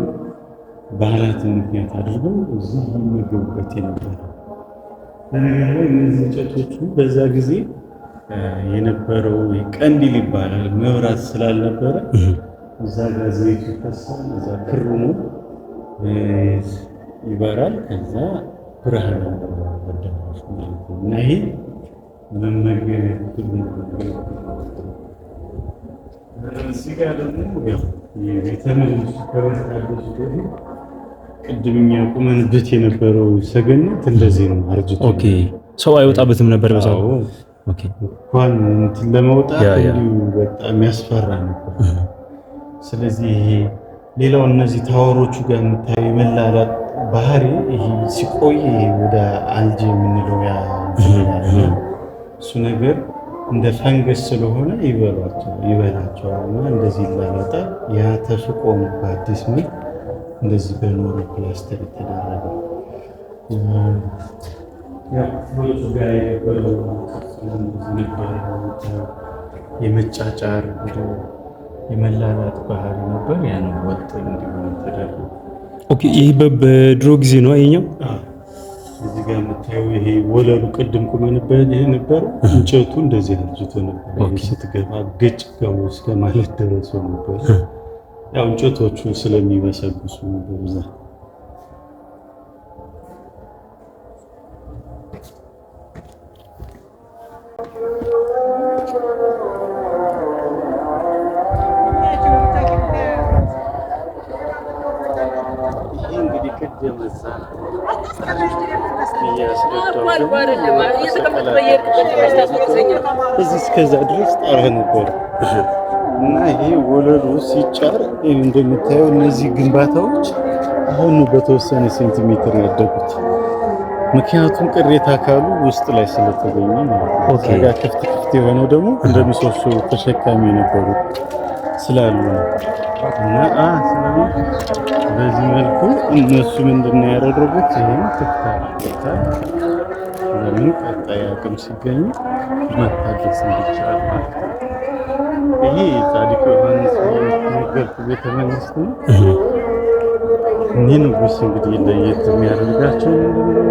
ባህላትን ምክንያት አድርገው እዚህ ይመገቡበት የነበረ። በነገር ላይ እነዚህ እንጨቶቹ በዛ ጊዜ የነበረው ቀንዲል ይባላል መብራት ስላልነበረ እዛ ጋር ዘይቱ ይፈሳል፣ እዛ ክሩ ነው ይበራል። ከዛ ብርሃን አለው አዳራሹ ማለት ነው። እና ይሄ መመገቢያ ክፍል ነው። እዚህ ጋር ደግሞ ያው የቤተ መንግስቱ ከመታደሱ በፊት ቅድም እኛ ቁመንበት የነበረው ሰገነት እንደዚህ ነው አርጅቶ። Okay፣ ሰው አይወጣበትም ነበር በሰው። አዎ። እንኳን እንትን ለመውጣት እንዲሁ በጣም ያስፈራ ነበር። ስለዚህ ይሄ ሌላው እነዚህ tower ኦቹ ጋር የምታየው የመላላጥ ባህሪ ይሄ ሲቆይ ይሄ ወደ አልጄ የምንለው ያ እሱ ነገር እንደ ፈንገስ ስለሆነ ይበላቸዋል እና እንደዚህ ይላላጣል። ያ ተፍቆ ነው በአዲስ መልክ እንደዚህ በኖሩ ፕላስተር የተደረገው። ያው ክፍሎቹ ጋር የነበረው ነበረ የመጫጫር የመላላጥ ባህሪ ነበር። ያ ነው ወጥ እንዲሆን የተደረገው። Okay፣ ይሄ በድሮ ጊዜ ነው ይሄኛው። እዚህ ጋር የምታየው ይሄ ወለሉ ቅድም ቁመንበት ይሄ ነበር። እንጨቱ እንደዚህ አርጅቶ ነበር። ስትገባ ገጭ ገቡ እስከ ማለት ደረሰው ነበር። ያው እንጨቶቹ ስለሚበሰብሱ በብዛት። ይሄ እንግዲህ ቅድም እዛ እዚህ እስከዛ ድረስ ጣራ ነበር እና ይሄ ወለሉ ሲጫር እንደምታየው እነዚህ ግንባታዎች አሁን ነው በተወሰነ ሴንቲሜትር ያደጉት። ምክንያቱም ቅሬታ አካሉ ውስጥ ላይ ስለተገኘ ማለት ነው። እዛ ጋር ክፍት ክፍት የሆነው ደግሞ እንደ ምሰሶ ተሸካሚ የነበሩ ስላሉ ነው። እና ስለዚህ በዚህ መልኩ እነሱ ምንድን ነው ያደረጉት? ይሄን ክፍት አድርገውታል። ለምን ቀጣይ አቅም ሲገኙ መታደስ እንዲቻል ማለት ነው። ይሄ ጻድቁ ዮሐንስ ነገርኩ ቤተ መንግስት ነው። እኒህ ንጉስ እንግዲህ ለየት የሚያደርጋቸው ምንድነው?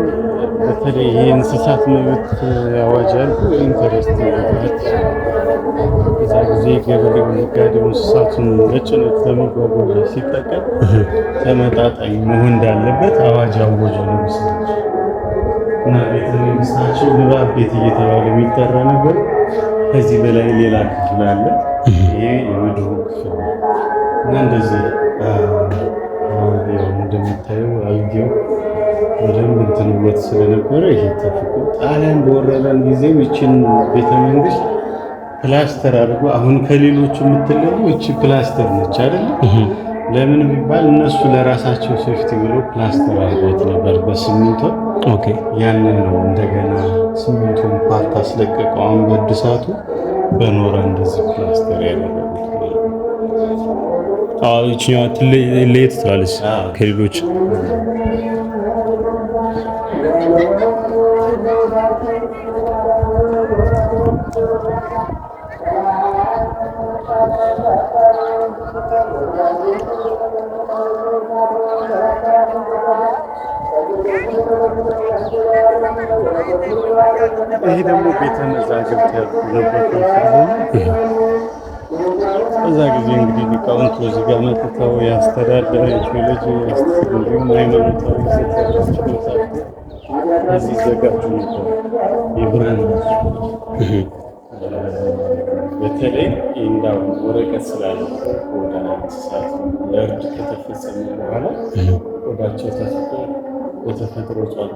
በተለይ ይሄ እንስሳት መብት አዋጅ ያልኩ interest ማለት እዛ ጊዜ ገበሬው፣ ነጋዴው እንስሳቱን ለጭነት ለመጓጓዣ ሲጠቀም ተመጣጣኝ መሆን እንዳለበት አዋጅ ያወጁ ንጉስ ናቸው። እና ቤተ መንግስታቸው ንባብ ቤት እየተባለ የሚጠራ ነበር። ከዚህ በላይ ሌላ ክፍል አለ። ይሄ የምድሩ ክፍል ነው። እና እንደዚህ ያው እንደምታየው አልጌው በደንብ እንትን ብሎት ስለነበረ ይሄ ተፍቆ ጣሊያን በወረረን ጊዜ ይችን ቤተ መንግስት ፕላስተር አድርጎ አሁን ከሌሎቹ የምትለየው ይቺ ፕላስተር ነች አይደል? ለምን ቢባል እነሱ ለራሳቸው safety ብለው ፕላስተር አድርገውት ነበር በሲሚንቶ። ያንን ነው እንደገና ሲሚንቶን part አስለቀቀው። አሁን በእድሳቱ በኖራ እንደዚህ ፕላስተር ያደረጉት ማለት ነው። አዎ፣ ይችኛዋ ለየት ትላለች ከሌሎች። ይሄ ደግሞ ቤተ መዛግብት ያልኩህ ነበር ስለሆነ በዛ ጊዜ እንግዲህ ሊቃውንቱ እዚህ ጋር መጥተው የአስተዳደር፣ የቴዎሎጂ እንዲሁም ሃይማኖታዊ ይዘት ያላቸው መጻሕፍት እዚህ ይዘጋጁ ነበር። የብራና በተለይ እንዳው ወረቀት ስላለ ቆዳ እንስሳት ለእርድ ከተፈጸመ በኋላ ቆዳቸው ተፍቆ በተፈጥሮ እጽዋት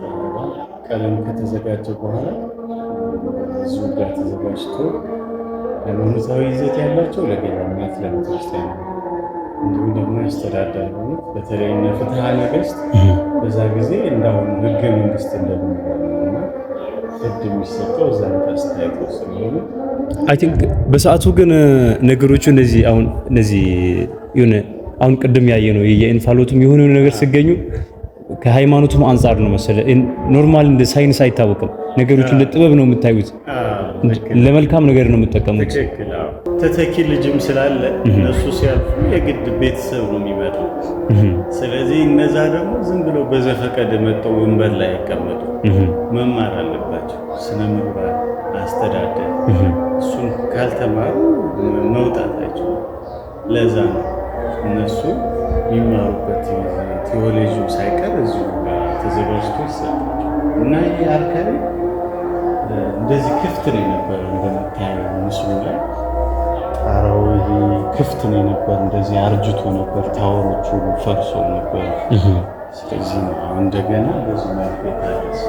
ቀለም ከተዘጋጀ በኋላ እዚሁ ጋር ተዘጋጅቶ ሃይማኖታዊ ይዘት ያላቸው ለገዳማት ለቤተክርስቲያን፣ እንዲሁም ደግሞ ያስተዳደር በተለይ እነ ፍትሐ ነገሥት በዛ ጊዜ እንዳሁኑ ህገ መንግስት እንደምንለው ነው እና ፍርድ የሚሰጠው እዛ አስተያየቶ ስለሆነ። I think በሰዓቱ ግን ነገሮቹ እነዚህ አሁን እነዚህ የሆነ አሁን ቅድም ያየ ነው የእንፋሎቱም የሆነ ነገር ሲገኙ ከሃይማኖቱም አንጻር ነው መሰለ። Normal እንደ ሳይንስ አይታወቅም። ነገሮቹ እንደ ጥበብ ነው የምታዩት፣ ለመልካም ነገር ነው የምጠቀሙት። ትክክል። ተተኪ ልጅም ስላለ እነሱ ሲያልፉ የግድ ቤተሰብ ነው የሚመጣው። ስለዚህ እነዛ ደግሞ ዝም ብለው በዘፈቀደ መጥተው ወንበር ላይ አይቀመጡ፣ መማር አለባቸው። ስነ ምግባር፣ አስተዳደር፣ እሱን ካልተማሩ መውጣት አይችሉም። ለዛ ነው እነሱ የሚማሩበት ቴዎሎጂው ሳይቀር እዚሁ ጋር ተዘጋጅቶ ይሰጣቸው እና ይህ archery እንደዚህ ክፍት ነው የነበረው። እንደምታየው ምስሉ ላይ ጣራው ይሄ ክፍት ነው የነበር፣ እንደዚህ አርጅቶ ነበር። Tower ኦቹ ሁሉ ፈርሰው ነበር። ስለዚህ ነው አሁን እንደገና በዚህ መልኩ የታደሰ።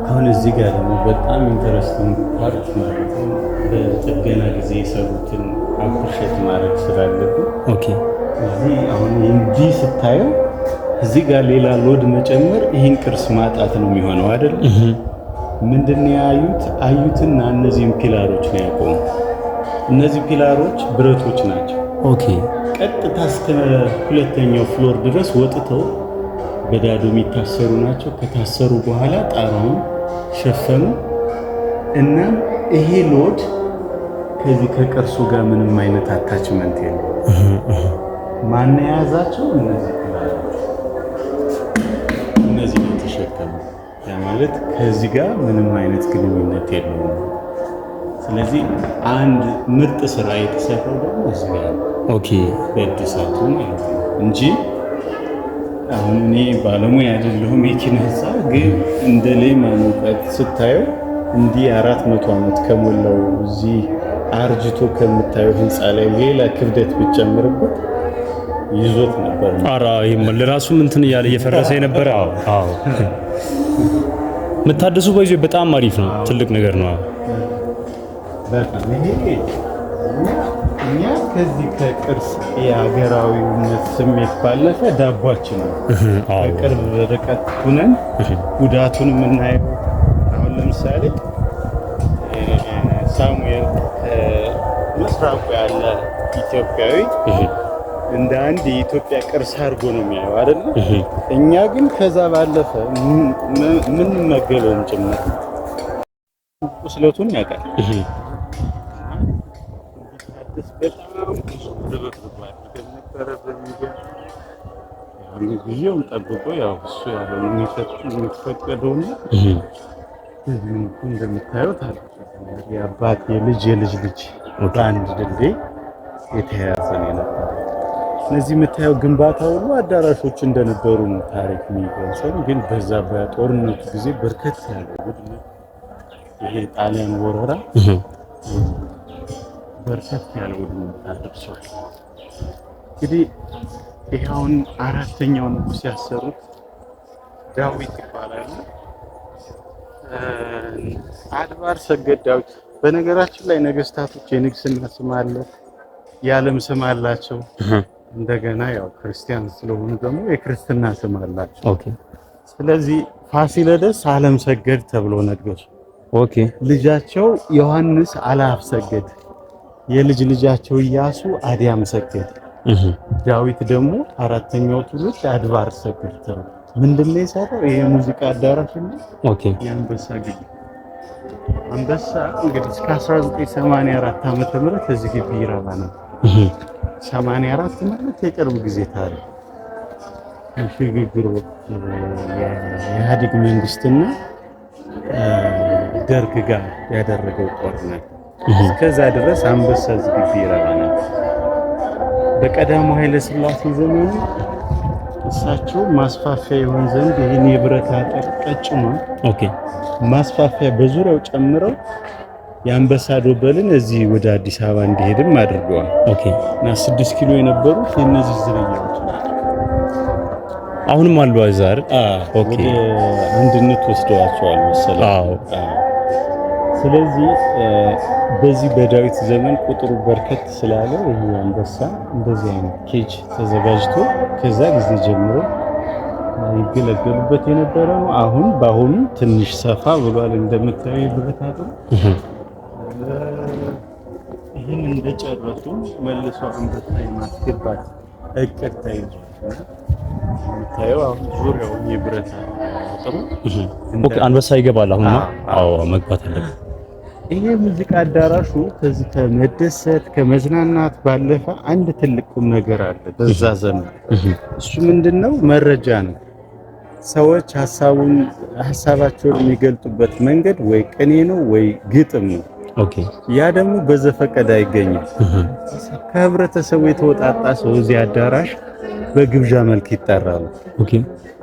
አሁን እዚህ ጋር ደግሞ በጣም interesting part ማለት ነው በጥገና ጊዜ የሰሩትን appreciate ማድረግ ስላለብን እዚህ አሁን እንዲህ ስታየው እዚህ ጋር ሌላ load መጨመር ይህን ቅርስ ማጣት ነው የሚሆነው አይደል? ምንድን ነው ያዩት? አዩትና እነዚህን pillar ኦች ነው ያቆሙት። እነዚህ pillar ኦች ብረቶች ናቸው። ቀጥታ እስከ ሁለተኛው floor ድረስ ወጥተው በዳዶ የሚታሰሩ ናቸው። ከታሰሩ በኋላ ጣራውን ሸፈኑ እና ይሄ load ከዚህ ከቅርሱ ጋር ምንም አይነት attachment የለውም። ማን የያዛቸው? እነዚህ pillar ኦች እነዚህ ነው የተሸከሙ። ያ ማለት ከዚህ ጋር ምንም አይነት ግንኙነት የለውም። ስለዚህ አንድ ምርጥ ስራ የተሰራው ደግሞ እዚህ ጋር ነው፣ በእድሳቱ ማለት ነው እንጂ አሁን እኔ ባለሙያ አይደለሁም የኪነ ህንፃ፣ ግን እንደ layman እውቀት ስታየው እንዲህ 400 ዓመት ከሞላው እዚህ አርጅቶ ከምታየው ህንፃ ላይ ሌላ ክብደት ብትጨምርበት ይዞት ነበር። ኧረ ይሄማ ለራሱም እንትን እያለ እየፈረሰ የነበረ። አዎ፣ መታደሱ በይዞ በጣም አሪፍ ነው። ትልቅ ነገር ነው። በጣም ይሄ እኛ ከዚህ ከቅርስ የሀገራዊነት ስሜት ባለፈ ዳቧችን ነው። በቅርብ ርቀት ሁነን ጉዳቱን የምናየው አሁን ለምሳሌ ሳሙኤል ምስራቁ ያለ ኢትዮጵያዊ እንደ አንድ የኢትዮጵያ ቅርስ አድርጎ ነው የሚያየው አይደለ? እኛ ግን ከዛ ባለፈ የምንመገበውም ጭምር ነው። ቁስለቱን ያውቃል። በጣም ብዙ ርብርብ አድርገን ነበረ። በሚገርም ጊዜውን ጠብቆ ያው እሱ ያለው የሚፈቀደውና በዚህ መልኩ እንደምታዩት አለ። የአባት የልጅ የልጅ ልጅ በአንድ ድልድይ የተያያዘ ነው የነበረው። እነዚህ የምታየው ግንባታ ሁሉ አዳራሾች እንደነበሩ ነው ታሪክ የሚገልጸው። ግን በዛ በጦርነቱ ጊዜ በርከት ያለ ውድመት፣ ይሄ ጣሊያን ወረራ በርከት ያለ ውድመት አድርሷል። እንግዲህ ይሄ አሁን አራተኛው ንጉስ ያሰሩት ዳዊት ይባላል። አድባር ሰገድ ዳዊት። በነገራችን ላይ ነገስታቶች የንግስና ስም አለ፣ የዓለም ስም አላቸው። እንደገና ያው ክርስቲያን ስለሆኑ ደግሞ የክርስትና ስም አላቸው። ስለዚህ ፋሲለደስ ዓለም ሰገድ ተብሎ ነገሱ። ልጃቸው ዮሐንስ አላፍ ሰገድ፣ የልጅ ልጃቸው ኢያሱ አዲያም ሰገድ፣ ዳዊት ደግሞ አራተኛው ትውልድ አድባር ሰገድ ተብሎ ምንድን ነው የሰራው? ይሄ የሙዚቃ አዳራሽ እና የአንበሳ ግቢ። አንበሳ እንግዲህ እስከ 1984 ዓመተ ምህረት እዚህ ግቢ ይረባ ነበር። 84 ማለት የቅርብ ጊዜ ታሪክ። የሽግግር ወቅት የኢህአዴግ መንግስትና ደርግ ጋር ያደረገው ጦርነት፣ እስከዛ ድረስ አንበሳ እዚህ ግቢ ይረባ ነበር። በቀዳማዊ ኃይለ ሥላሴ ዘመኑ እሳቸው ማስፋፊያ ይሆን ዘንድ ይህን የብረት አጥር ቀጭኗን ማስፋፊያ በዙሪያው ጨምረው የአንበሳ ዶበልን እዚህ ወደ አዲስ አበባ እንዲሄድም አድርገዋል። እና 6 ኪሎ የነበሩት የእነዚህ ዝርያዎች ናቸው። አሁንም አሉ እዛ አይደል? ወደ አንድነት ወስደዋቸዋል መሰለኝ። አዎ። ስለዚህ በዚህ በዳዊት ዘመን ቁጥሩ በርከት ስላለ ይሄ አንበሳ እንደዚህ አይነት cage ተዘጋጅቶ ከዛ ጊዜ ጀምሮ ይገለገሉበት የነበረ ነው። አሁን በአሁኑ ትንሽ ሰፋ ብሏል። እንደምታየው የብረት አጥሩ ይህን እንደጨረሱ መልሶ አንበሳ የማስገባት እቅድ ተይዟል። የምታየው አሁን ዙሪያውን የብረት አጥሩ Okay፣ አንበሳ ይገባል አሁን። አዎ፣ መግባት አለበት። ይሄ ሙዚቃ አዳራሹ ከዚህ ከመደሰት ከመዝናናት ባለፈ አንድ ትልቅ ቁም ነገር አለ በዛ ዘመን። እሱ ምንድነው? መረጃ ነው። ሰዎች ሀሳባቸውን የሚገልጡበት መንገድ ወይ ቅኔ ነው ወይ ግጥም ነው። ያ ደግሞ በዘፈቀደ አይገኝም። ከህብረተሰቡ የተወጣጣ ሰው እዚህ አዳራሽ በግብዣ መልክ ይጠራሉ።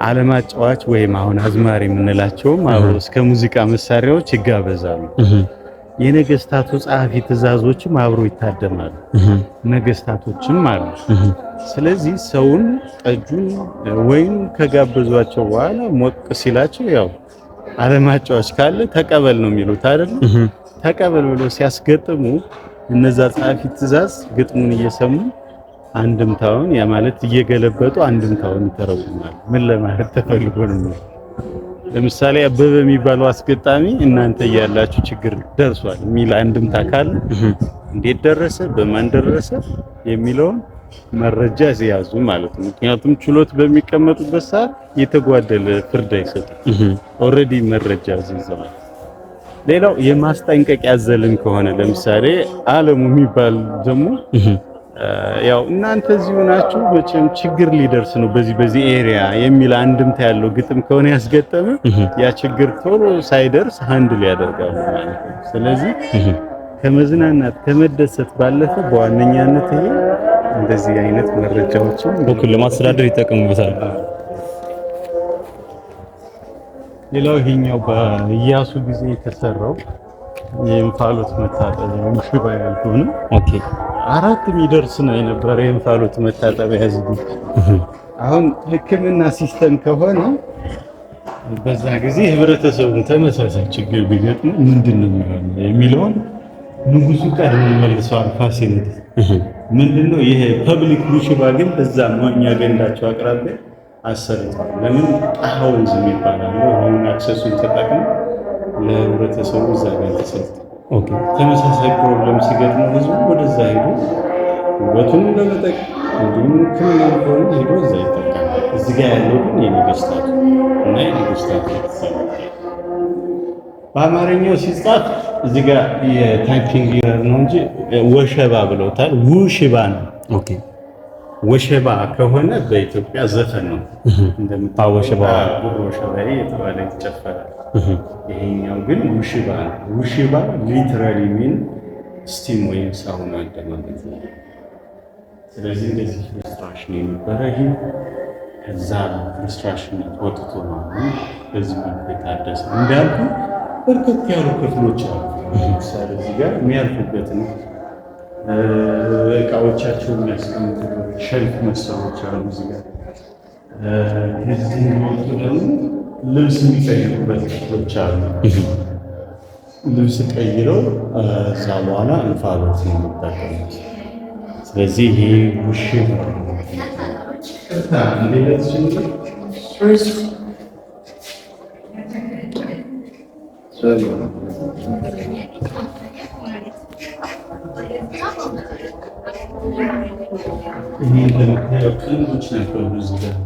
ዓለም አጫዋች ወይም አሁን አዝማሪ የምንላቸውም አብሮ እስከ ሙዚቃ መሳሪያዎች ይጋበዛሉ። የነገስታቱ ጸሐፊ ትእዛዞችም አብሮ ይታደማሉ። ነገስታቶችም አሉ። ስለዚህ ሰውን ጠጁን ወይም ከጋበዟቸው በኋላ ሞቅ ሲላቸው ያው ዓለም አጫዋች ካለ ተቀበል ነው የሚሉት አይደል? ተቀበል ብሎ ሲያስገጥሙ እነዛ ጸሐፊ ትእዛዝ ግጥሙን እየሰሙ አንድምታውን፣ ያ ማለት እየገለበጡ አንድምታውን ይተረጉማል። ምን ለማለት ተፈልጎ ነው? ለምሳሌ አበበ የሚባለው አስገጣሚ እናንተ እያላችሁ ችግር ደርሷል የሚል አንድምታ ካለ እንዴት ደረሰ፣ በማን ደረሰ የሚለውን መረጃ ሲያዙ ማለት ነው። ምክንያቱም ችሎት በሚቀመጡበት ሰዓት የተጓደለ ፍርድ አይሰጡም። Already መረጃ ይዘዋል። ሌላው የማስጠንቀቂያ አዘልም ከሆነ፣ ለምሳሌ አለሙ የሚባል ደግሞ ያው እናንተ እዚሁ ናችሁ መቼም ችግር ሊደርስ ነው በዚህ በዚህ area የሚል አንድምታ ያለው ግጥም ከሆነ ያስገጠመ ያ ችግር ቶሎ ሳይደርስ handle ያደርጋሉ ማለት ነው። ስለዚህ ከመዝናናት ከመደሰት ባለፈ በዋነኛነት ይሄ እንደዚህ አይነት መረጃዎችን ለማስተዳደር ይጠቀሙበታል። ሌላው ይሄኛው በኢያሱ ጊዜ የተሰራው የእንፋሎት መታጠቢያ ውሽባ ያልኩህ ነው። አራት የሚደርስ ነው የነበረ የእንፋሎት መታጠቢያ ህዝቡ። አሁን ሕክምና system ከሆነ በዛ ጊዜ ህብረተሰቡን ተመሳሳይ ችግር ቢገጥሙ ምንድን ነው የሚሆነው የሚለውን ንጉሱ ቀድሞ መልሰዋል። ፋሲለደስ ምንድነው ይሄ public ውሽባ ግን በዛ መዋኛ ገንዳቸው አቅራቢያ አሰርተዋል። ለምን ጣሃ ወንዝ የሚባል አለ። ውሃውን access ኡን ተጠቅሞ ለህብረተሰቡ እዛ ጋር ተሰርቷል። ተመሳሳይ problem ሲገጥመው ህዝቡ ወደዛ ሄዶ ውበቱን ለመጠቅ እንዲሁም ሕክምና ከሆነ ሄዶ እዛ ይጠቀማል። እዚህ ጋር ያለው ግን የነገስታቱ እና የነገስታቱ ቤተሰብ በአማርኛው ሲጻፍ እዚህ ጋር የ typing error ነው እንጂ ወሸባ ብለውታል። ውሽባ ነው። ወሸባ ከሆነ በኢትዮጵያ ዘፈን ነው። እንደምታውቀው ወሸባ። ጉሮ ወሸባዬ የተባለ ይጨፈራል። ይሄኛው ግን ውሽባ ነው። ውሽባ literally mean steam ወይም ሳውና እንደማለት ነው። ስለዚህ እንደዚህ ፍርስራሽ ነው የነበረ። ይሄ ከዛ ፍርስራሽነት ወጥቶ ነው አሁን በዚህ መልኩ የታደሰ። እንዳልኩ በርከት ያሉ ክፍሎች አሉ። ለምሳሌ እዚህ ጋር የሚያርፉበትን እቃዎቻቸው የሚያስቀምጡበት shelf መሰሎች አሉ። እዚህ ጋር ከዚህ የሚወጡ ደግሞ ልብስ የሚቀይሩበት ክፍሎች አሉ። ልብስ ቀይረው እዛ በኋላ እንፋሎት ነው የሚጠቀሙት። ስለዚህ ይሄ ውሽባ እንዴት? ይሄ እንደምታየው ቀንዶች ነበሩ እዚህ ጋር።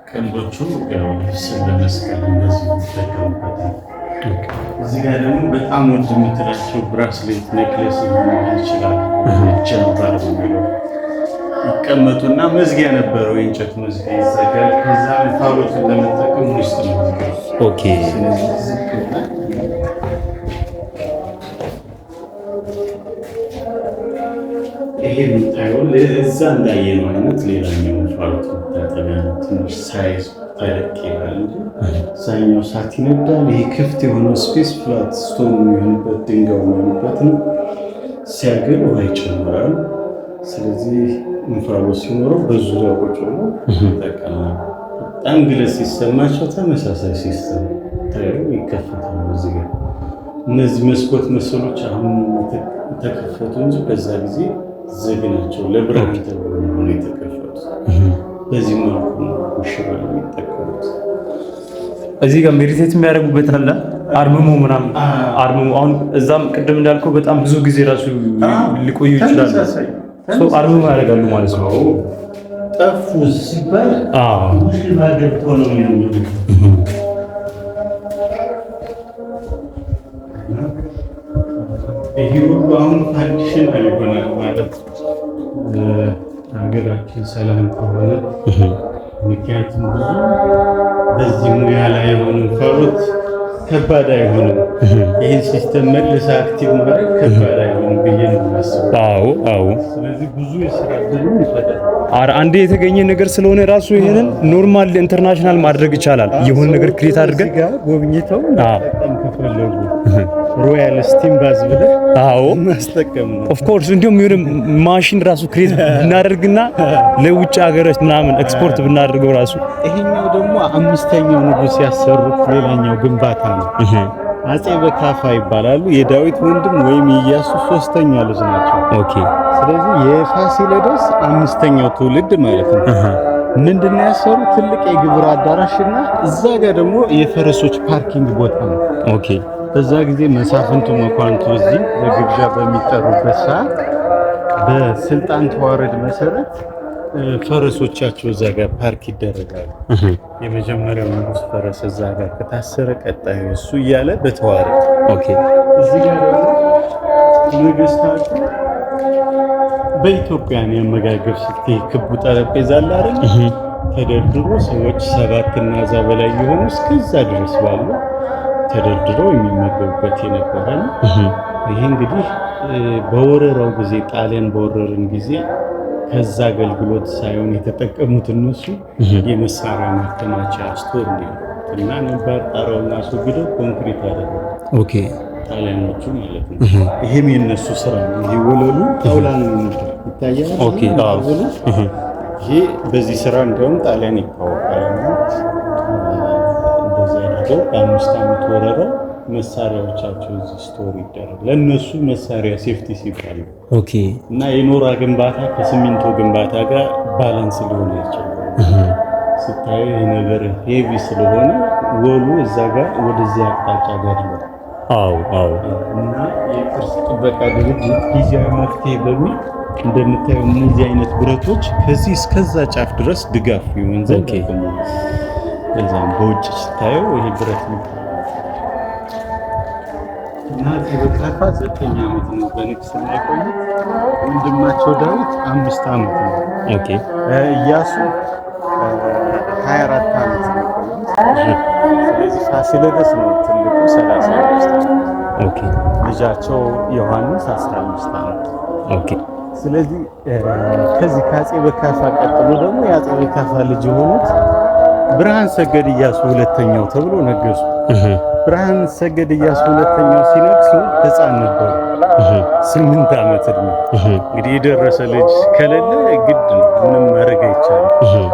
ቀንዶቹ ያው ልብስን ለመስቀል እንደዚህ የሚጠቀሙበት ነው። እዚህ ጋር ደግሞ በጣም ውድ የምትላቸው bracelet፣ necklace ሊሆን ይችላል። ጀንባር የሚለው ይቀመጡና መዝጊያ ነበረው፣ የእንጨት መዝጊያ ይዘጋል። ከዛ እንፋሎቱን ለመጠቀም ውስጥ ነው የሚገቡት። ስለዚህ ዝቅ ብለን ይሄ የምታየው እዛ እንዳየነው አይነት ሌላኛው እንፋሎት መታጠቢያ ነው። ትንሽ size ተለቅ ይላል እንጂ እዛኛው እሳት ይነዳል። ይሄ ክፍት የሆነው space flat stone የሚሆንበት ድንጋዩ የሚሆንበት ነው። ሲያግል ውሃ ይጨምራል። ስለዚህ እንፋሎት ሲኖረው በዙሪያው ቁጭ ብሎ ይጠቀማል። በጣም ግለት ሲሰማቸው ተመሳሳይ system ታዩ ይከፈታል። እዚህ ጋር እነዚህ መስኮት መሰሎች አሁን ተከፈቱ እንጂ በዛ ጊዜ ዝግ ናቸው። ለብርሃን ተብሎ ነው የተከፈቱት። በዚህ መልኩ ነው ውሽባ የሚጠቀሙት። እዚህ ጋር meditate የሚያደርጉበት አለ። አርምሞ ምናምን አርምሞ አሁን እዛም ቅድም እንዳልከው በጣም ብዙ ጊዜ ራሱ ሊቆዩ ይችላሉ። So አርምሞ ያደርጋሉ ማለት ነው። ጠፉ ሲባል ውሽባ ገብቶ ነው የሚያምኑት። ይሄ ሁሉ አሁን functional ይሆናል ማለት ሀገራችን ሰላም ከሆነ፣ ምክንያቱም ብዙ በዚህ ሙያ ላይ የሆኑ እንፋሎት ከባድ አይሆንም። ይህን system መልሰህ active ማድረግ ከባድ አይሆንም ብዬ ነው የማስበው። አዎ አዎ። ስለዚህ ብዙ የስራ እድል ይፈጥራል። አንዴ የተገኘ ነገር ስለሆነ ራሱ ይሄንን normal international ማድረግ ይቻላል። የሆነ ነገር create አድርገን እዚህ ጋር ጎብኝተው መጠቀም ከፈለጉ royal steam bath ብለህ ማስጠቀም ነው። Of course፣ እንዲሁም የሆነ ማሽን ራሱ create ብናደርግና ለውጭ ሀገሮች ምናምን ኤክስፖርት ብናደርገው ራሱ። ይሄኛው ደግሞ አምስተኛው ንጉስ ያሰሩት ሌላኛው ግንባታ ነው። አጼ በካፋ ይባላሉ። የዳዊት ወንድም ወይም የኢያሱ ሶስተኛ ልጅ ናቸው። ስለዚህ የፋሲለደስ አምስተኛው ትውልድ ማለት ነው። ምንድነው ያሰሩት? ትልቅ የግብር አዳራሽ እና እዛ ጋር ደግሞ የፈረሶች parking ቦታ ነው። በዛ ጊዜ መሳፍንቱ መኳንንቱ እዚህ ለግብዣ በሚጠሩበት ሰዓት በስልጣን ተዋረድ መሰረት ፈረሶቻቸው እዛ ጋር ፓርክ ይደረጋሉ። የመጀመሪያው ንጉስ ፈረስ እዛ ጋር ከታሰረ ቀጣዩ እሱ እያለ በተዋረድ። እዚህ ጋር ደግሞ ነገስታቱ በኢትዮጵያን የአመጋገብ ስልት ይሄ ክቡ ጠረጴዛ አለ አይደል? ተደርድሮ ሰዎች ሰባት እና እዛ በላይ የሆኑ እስከዛ ድረስ ባሉ ተደርድረው የሚመገቡበት የነበረ ነው። ይሄ እንግዲህ በወረራው ጊዜ፣ ጣሊያን በወረርን ጊዜ ከዛ አገልግሎት ሳይሆን የተጠቀሙት እነሱ የመሳሪያ ማከማቻ store ነው ያደረጉት እና ነባር ጣራውን አስወግደው ኮንክሪት አደረጉት። ጣሊያኖቹ ማለት ነው። ይሄም የነሱ ስራ ነው። ይሄ ወለሉ ጣውላ ነው የሚመስለው፣ ይታያል። Okay፣ አዎ። ወለሉ ይሄ በዚህ ስራ እንዲያውም ጣሊያን ይታወቃል። እና እንደዚህ አድርገው በ5 ዓመት ወረራው መሳሪያዎቻቸው እዚህ store ይደረግ ለእነሱ መሳሪያ safety ሲባል ነው። እና የኖራ ግንባታ ከሲሚንቶ ግንባታ ጋር balance ሊሆን አይችልም። ስታዩ ይህ ነገር heavy ስለሆነ wall ኡ እዛ ጋር ወደዚህ አቅጣጫ ጋድሏል። አዎ አዎ እና የቅርስ ጥበቃ ድርጅት ጊዜያዊ መፍትሄ በሚል እንደምታየው እነዚህ አይነት ብረቶች ከዚህ እስከዛ ጫፍ ድረስ ድጋፍ ይሆን ዘንድ አቁመዋል። ለዛም በውጭ ስታየው ይሄ ብረት ነው። እና አፄ በካፋ 9 ዓመት ነው በንግስና የቆዩት። ወንድማቸው ዳዊት 5 ዓመት ነው። ኢያሱ 24 ዓመት ነው የቆዩት። ስለዚህ ፋሲለደስ ነው ትልቁ፣ 35 ዓመት። ልጃቸው ዮሐንስ 15 ዓመት። ስለዚህ ከዚህ ከአፄ በካፋ ቀጥሎ ደግሞ የአፄ በካፋ ልጅ የሆኑት ብርሃን ሰገድ ኢያሱ ሁለተኛው ተብሎ ነገሱ። ብርሃን ሰገድ ኢያሱ ሁለተኛው ሲነግሱ ሕፃን ነበሩ። 8 ዓመት እድሜ። እንግዲህ የደረሰ ልጅ ከሌለ ግድ ነው፣ ምንም ማድረግ አይቻልም።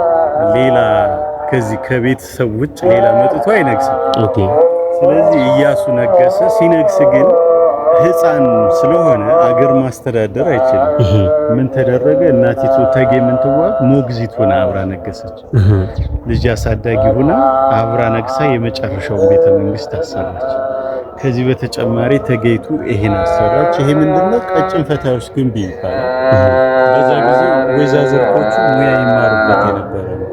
ሌላ ከዚህ ከቤተሰብ ውጭ ሌላ መጥቶ አይነግስም። ስለዚህ ኢያሱ ነገሰ። ሲነግስ ግን ሕፃን ስለሆነ አገር ማስተዳደር አይችልም። ምን ተደረገ? እናቲቱ እቴጌ ምንትዋብ ሞግዚት ሆና አብራ ነገሰች። ልጅ አሳዳጊ ሆና አብራ ነግሳ የመጨረሻውን ቤተ መንግስት አሰራች። ከዚህ በተጨማሪ እቴጌይቱ ይሄን አሰራች። ይሄ ምንድነው? ቀጭን ፈታዮች ግንብ ይባላል። በዛ ጊዜ ወይዛዝርቶቹ ሙያ ይማሩበት የነበረ ነው።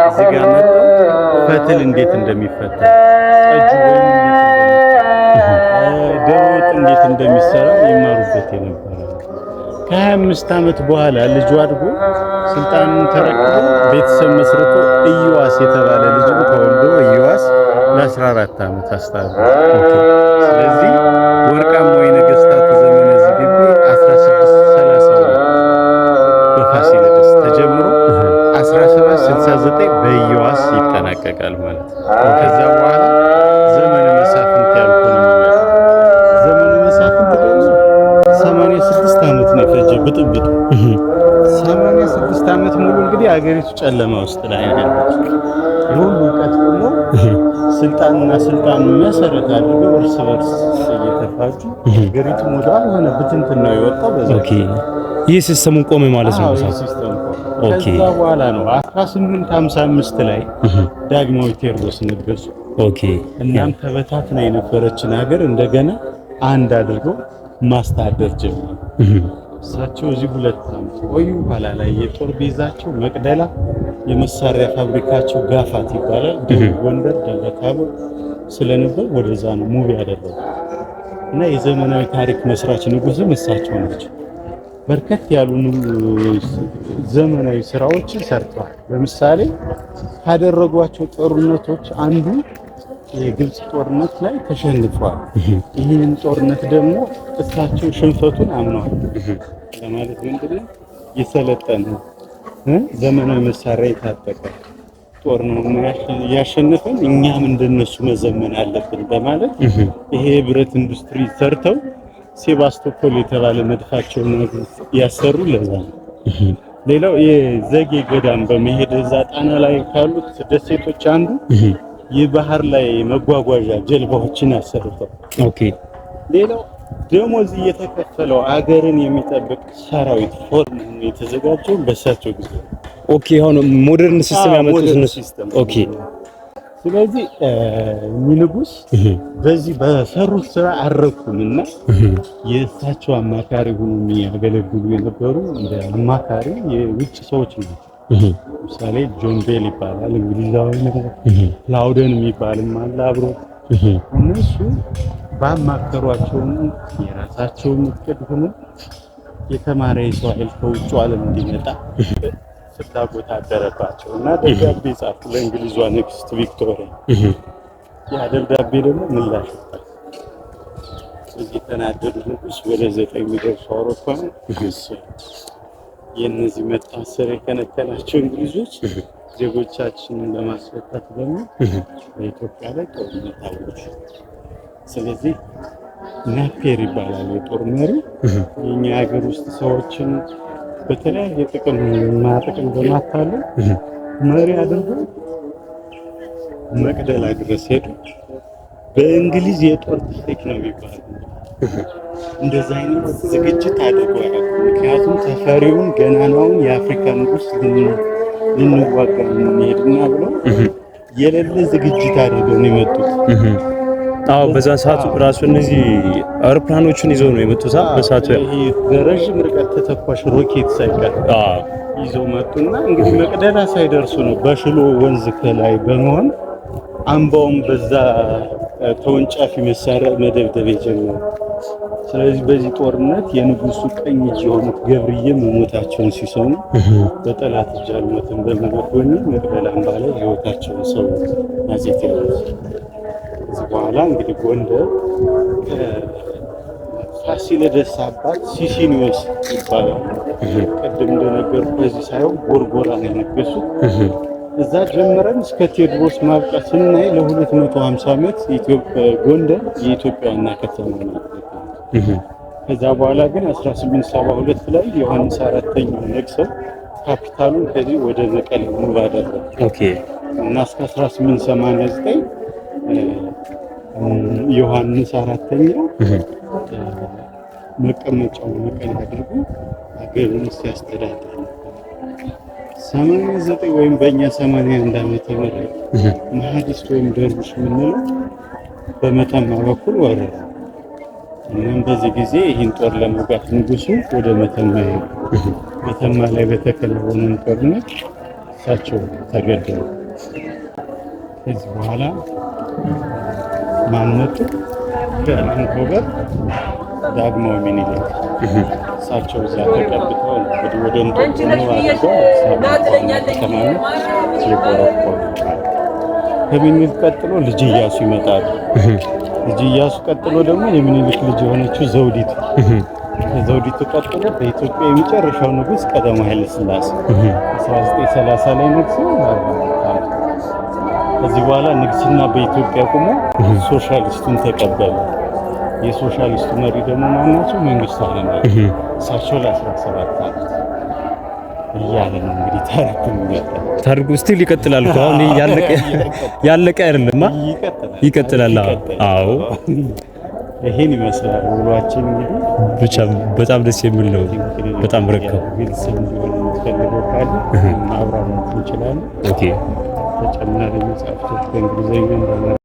እዚህ ጋር መጥተው ፈትል እንዴት እንደሚፈተል፣ ጠጁ ወይም እንዴት እንደሚሰራ፣ ዶሮ ወጥ እንዴት እንደሚሰራ ይማሩበት የነበረ ነው። ከ25 ዓመት በኋላ ልጁ አድጎ ስልጣኑን ተረክቦ ቤተሰብ መስርቶ ኢዮአስ የተባለ ልጅም ተወልዶ ኢዮአስ ለ14 ዓመት አስተዳደረ። ስለዚህ ወርቃማው የነገስታቱ ዘመን እዚህ ግቢ 1632 በፋሲለደስ ተጀምሮ 1769 በኢዮአስ ይጠናቀቃል ማለት ነው። ከዛ በኋላ ዘመነ መሳፍንት ያልኩ ነው። ዘመነ መሳፍንት ደግሞ 86 ዓመት ነው የፈጀ ብጥብጡ። 86 ዓመት ሙሉ እንግዲህ አገሪቱ ጨለማ ውስጥ ላይ ነው ያለችው። የሁሉ እውቀት ቆሞ ስልጣንና ስልጣን መሰረት አድርገው እርስ በርስ እየተፋጁ ሀገሪቱ ወደ አልሆነ ብትንትን ነው የወጣው። በዛ Okay፣ ይህ system ኡን ቆመ ማለት ነው። አዎ፣ ይህ system ቆመ። Okay። ከዛ በኋላ ነው 1855 ላይ ዳግማዊ ቴዎድሮስ ነገሱ። Okay። እናም ተበታትና የነበረችን ሀገር እንደገና አንድ አድርገው ማስተዳደር ጀመሩ። እሳቸው እዚህ 2 ዓመት ቆዩ። ኋላ ላይ የጦር base ኣቸው መቅደላ፣ የመሳሪያ ፋብሪካቸው ጋፋት ይባላል። ደቡብ ጎንደር ደብረ ታቦር ስለነበር ወደዛ ነው move ያደረጉ እና የዘመናዊ ታሪክ መስራች ንጉስም እሳቸው ናቸው። በርከት ያሉ ዘመናዊ ስራዎችን ሰርተዋል። ለምሳሌ ካደረጓቸው ጦርነቶች አንዱ የግብፅ ጦርነት ላይ ተሸንፈዋል። ይህንን ጦርነት ደግሞ እሳቸው ሽንፈቱን አምነዋል። ለማለት ምንድነው የሰለጠነ ዘመናዊ መሳሪያ የታጠቀ ጦር ነው ያሸነፈን፣ እኛም እንደነሱ መዘመን አለብን በማለት ይሄ የብረት ኢንዱስትሪ ሰርተው ሴባስቶፖል የተባለ መድፋቸውን ያሰሩ ለዛ ነው። ሌላው የዘጌ ገዳም በመሄድ እዛ ጣና ላይ ካሉት ደሴቶች አንዱ የባህር ላይ መጓጓዣ ጀልባዎችን አሰርተው። Okay። ሌላው ደሞዝ እየተከፈለው አገርን የሚጠብቅ ሰራዊት form ሆኖ የተዘጋጀው በእሳቸው ጊዜ ነው። Okay፣ አሁን modern system ያመጡት modern እነሱ። system። Okay። ስለዚህ እኚህ ንጉስ በዚህ በሰሩት ስራ አልረኩም እና የእሳቸው አማካሪ ሆኖ የሚያገለግሉ የነበሩ እንደ አማካሪ የውጭ ሰዎች ናቸው። ለምሳሌ ጆን ቤል ይባላል፣ እንግሊዛዊ ነው። ላውደን የሚባልም አለ አብሮ። እነሱ ባማከሯቸውም የራሳቸውን እቅድ ሆኖ የተማረ የሰው ኃይል ከውጭ ዓለም እንዲመጣ ፍላጎት አደረባቸው እና ደብዳቤ ጻፉ ለእንግሊዟ ንግስት ቪክቶሪያ። ያ ደብዳቤ ደግሞ ምላሽ ወጣ። በዚህ የተናደዱ ንጉስ ወደ 9 የሚደርሱ አውሮፓውያን አሰሩ። የእነዚህ መታሰር የከነከናቸው እንግሊዞች ዜጎቻችንን ለማስፈታት በሚል በኢትዮጵያ ላይ ጦርነት አወጁ። ስለዚህ ናፔር ይባላል የጦር መሪ። የኛ ሀገር ውስጥ ሰዎችን በተለያየ ጥቅም ጥቅም በማታለል መሪ አድርጎ መቅደላ ድረስ ሄዱ። በእንግሊዝ የጦር ታሪክ ነው የሚባለው። እንደዛ አይነት ዝግጅት አድርገው አያውቁም። ምክንያቱም ተፈሪውን ገናናውን የአፍሪካ ንጉስ ልንዋጋ እንሄድና ብለው የሌለ ዝግጅት አድርገው ነው የመጡት። አዎ፣ በዛ ሰዓት ራሱ እነዚህ አውሮፕላኖቹን ይዘው ነው የመጡት በሰዓቱ። ይሄ በረዥም ርቀት ተተኳሽ ሮኬት ሳይቀር ይዘው መጡና እንግዲህ መቅደላ ሳይደርሱ ነው በሽሎ ወንዝ ከላይ በመሆን አምባውን በዛ ተወንጫፊ መሳሪያ መደብደብ የጀመሩ። ስለዚህ በዚህ ጦርነት የንጉሱ ቀኝ እጅ የሆኑት ገብርዬ መሞታቸውን ሲሰሙ በጠላት እጅ አልሞትም በማለት ወኔ መቅደላ አምባ ላይ ሕይወታቸውን ሰው አፄ ቴዎድሮስ። ከዚህ በኋላ እንግዲህ ጎንደር ፋሲለደስ አባት ሲሲኒዮስ ይባላል። ቅድም እንደነገርኩህ በዚህ ሳይሆን ጎርጎራ ነው የነገሱት። እዛ ጀምረን እስከ ቴዎድሮስ ማብቂያ ስናይ ለ250 ዓመት ጎንደር የኢትዮጵያ ዋና ከተማ ናት። ከዛ በኋላ ግን 1872 ላይ ዮሐንስ አራተኛው ነግሰው ካፒታሉን ከዚህ ወደ መቀሌ move አደረጉ። Okay። እና እስከ 1889 ዮሐንስ አራተኛው መቀመጫውን መቀሌ አድርጎ ሀገሩን ሲያስተዳድር ነበር። 89 ወይም በእኛ 81 ዓመተ ምህረት መሀዲስት ወይም ደርቡሽ የምንለው በመተማ በኩል ወረረ። እናም በዚህ ጊዜ ይህን ጦር ለመውጋት ንጉሱ ወደ መተማ ሄዱ። መተማ ላይ በተከናወነው ጦርነት እሳቸው ተገደሉ። ከዚህ በኋላ ማን መጡ? ከአንኮበር ዳግማዊ ምኒልክ። እሳቸው እዛ ተቀብተው ነው እንግዲህ ወደ እንጦጦ ኑር አድርገው አዲስ አበባ ዋና ከተማነት የቆረቆሩ። ከምኒልክ ቀጥሎ ልጅ ኢያሱ ይመጣሉ። ልጅ ኢያሱ ቀጥሎ ደግሞ የሚኒልክ ልጅ የሆነችው ዘውዲቱ፣ ከዘውዲቱ ቀጥሎ በኢትዮጵያ የመጨረሻው ንጉስ ቀዳማዊ ኃይለ ሥላሴ 1930 ላይ ነግሰው 44 ዓመት። ከዚህ በኋላ ንግስና በኢትዮጵያ ቆሞ ሶሻሊስቱን ተቀበለ። የሶሻሊስቱ መሪ ደግሞ ማን ናቸው? መንግስቱ ኃይለማርያም። እሳቸው ለ17 ዓመት እያለ ነው እንግዲህ ታሪኩ የሚቀጥለው። ታሪኩ still ይቀጥላል እኮ፣ አሁን ያለቀ ያለቀ አይደለም። ይቀጥላል። ይቀጥላል። አዎ። ይሄን ይመስላል ውሏችን እንግዲህ። ብቻ በጣም ደስ የሚል ነው። በጣም ረካው። ግልጽ እንዲሆን የምትፈልገው ካለ ማብራራት እንችላለን። Okay። ተጨማሪ መጽሐፍቶች በእንግሊዝኛ።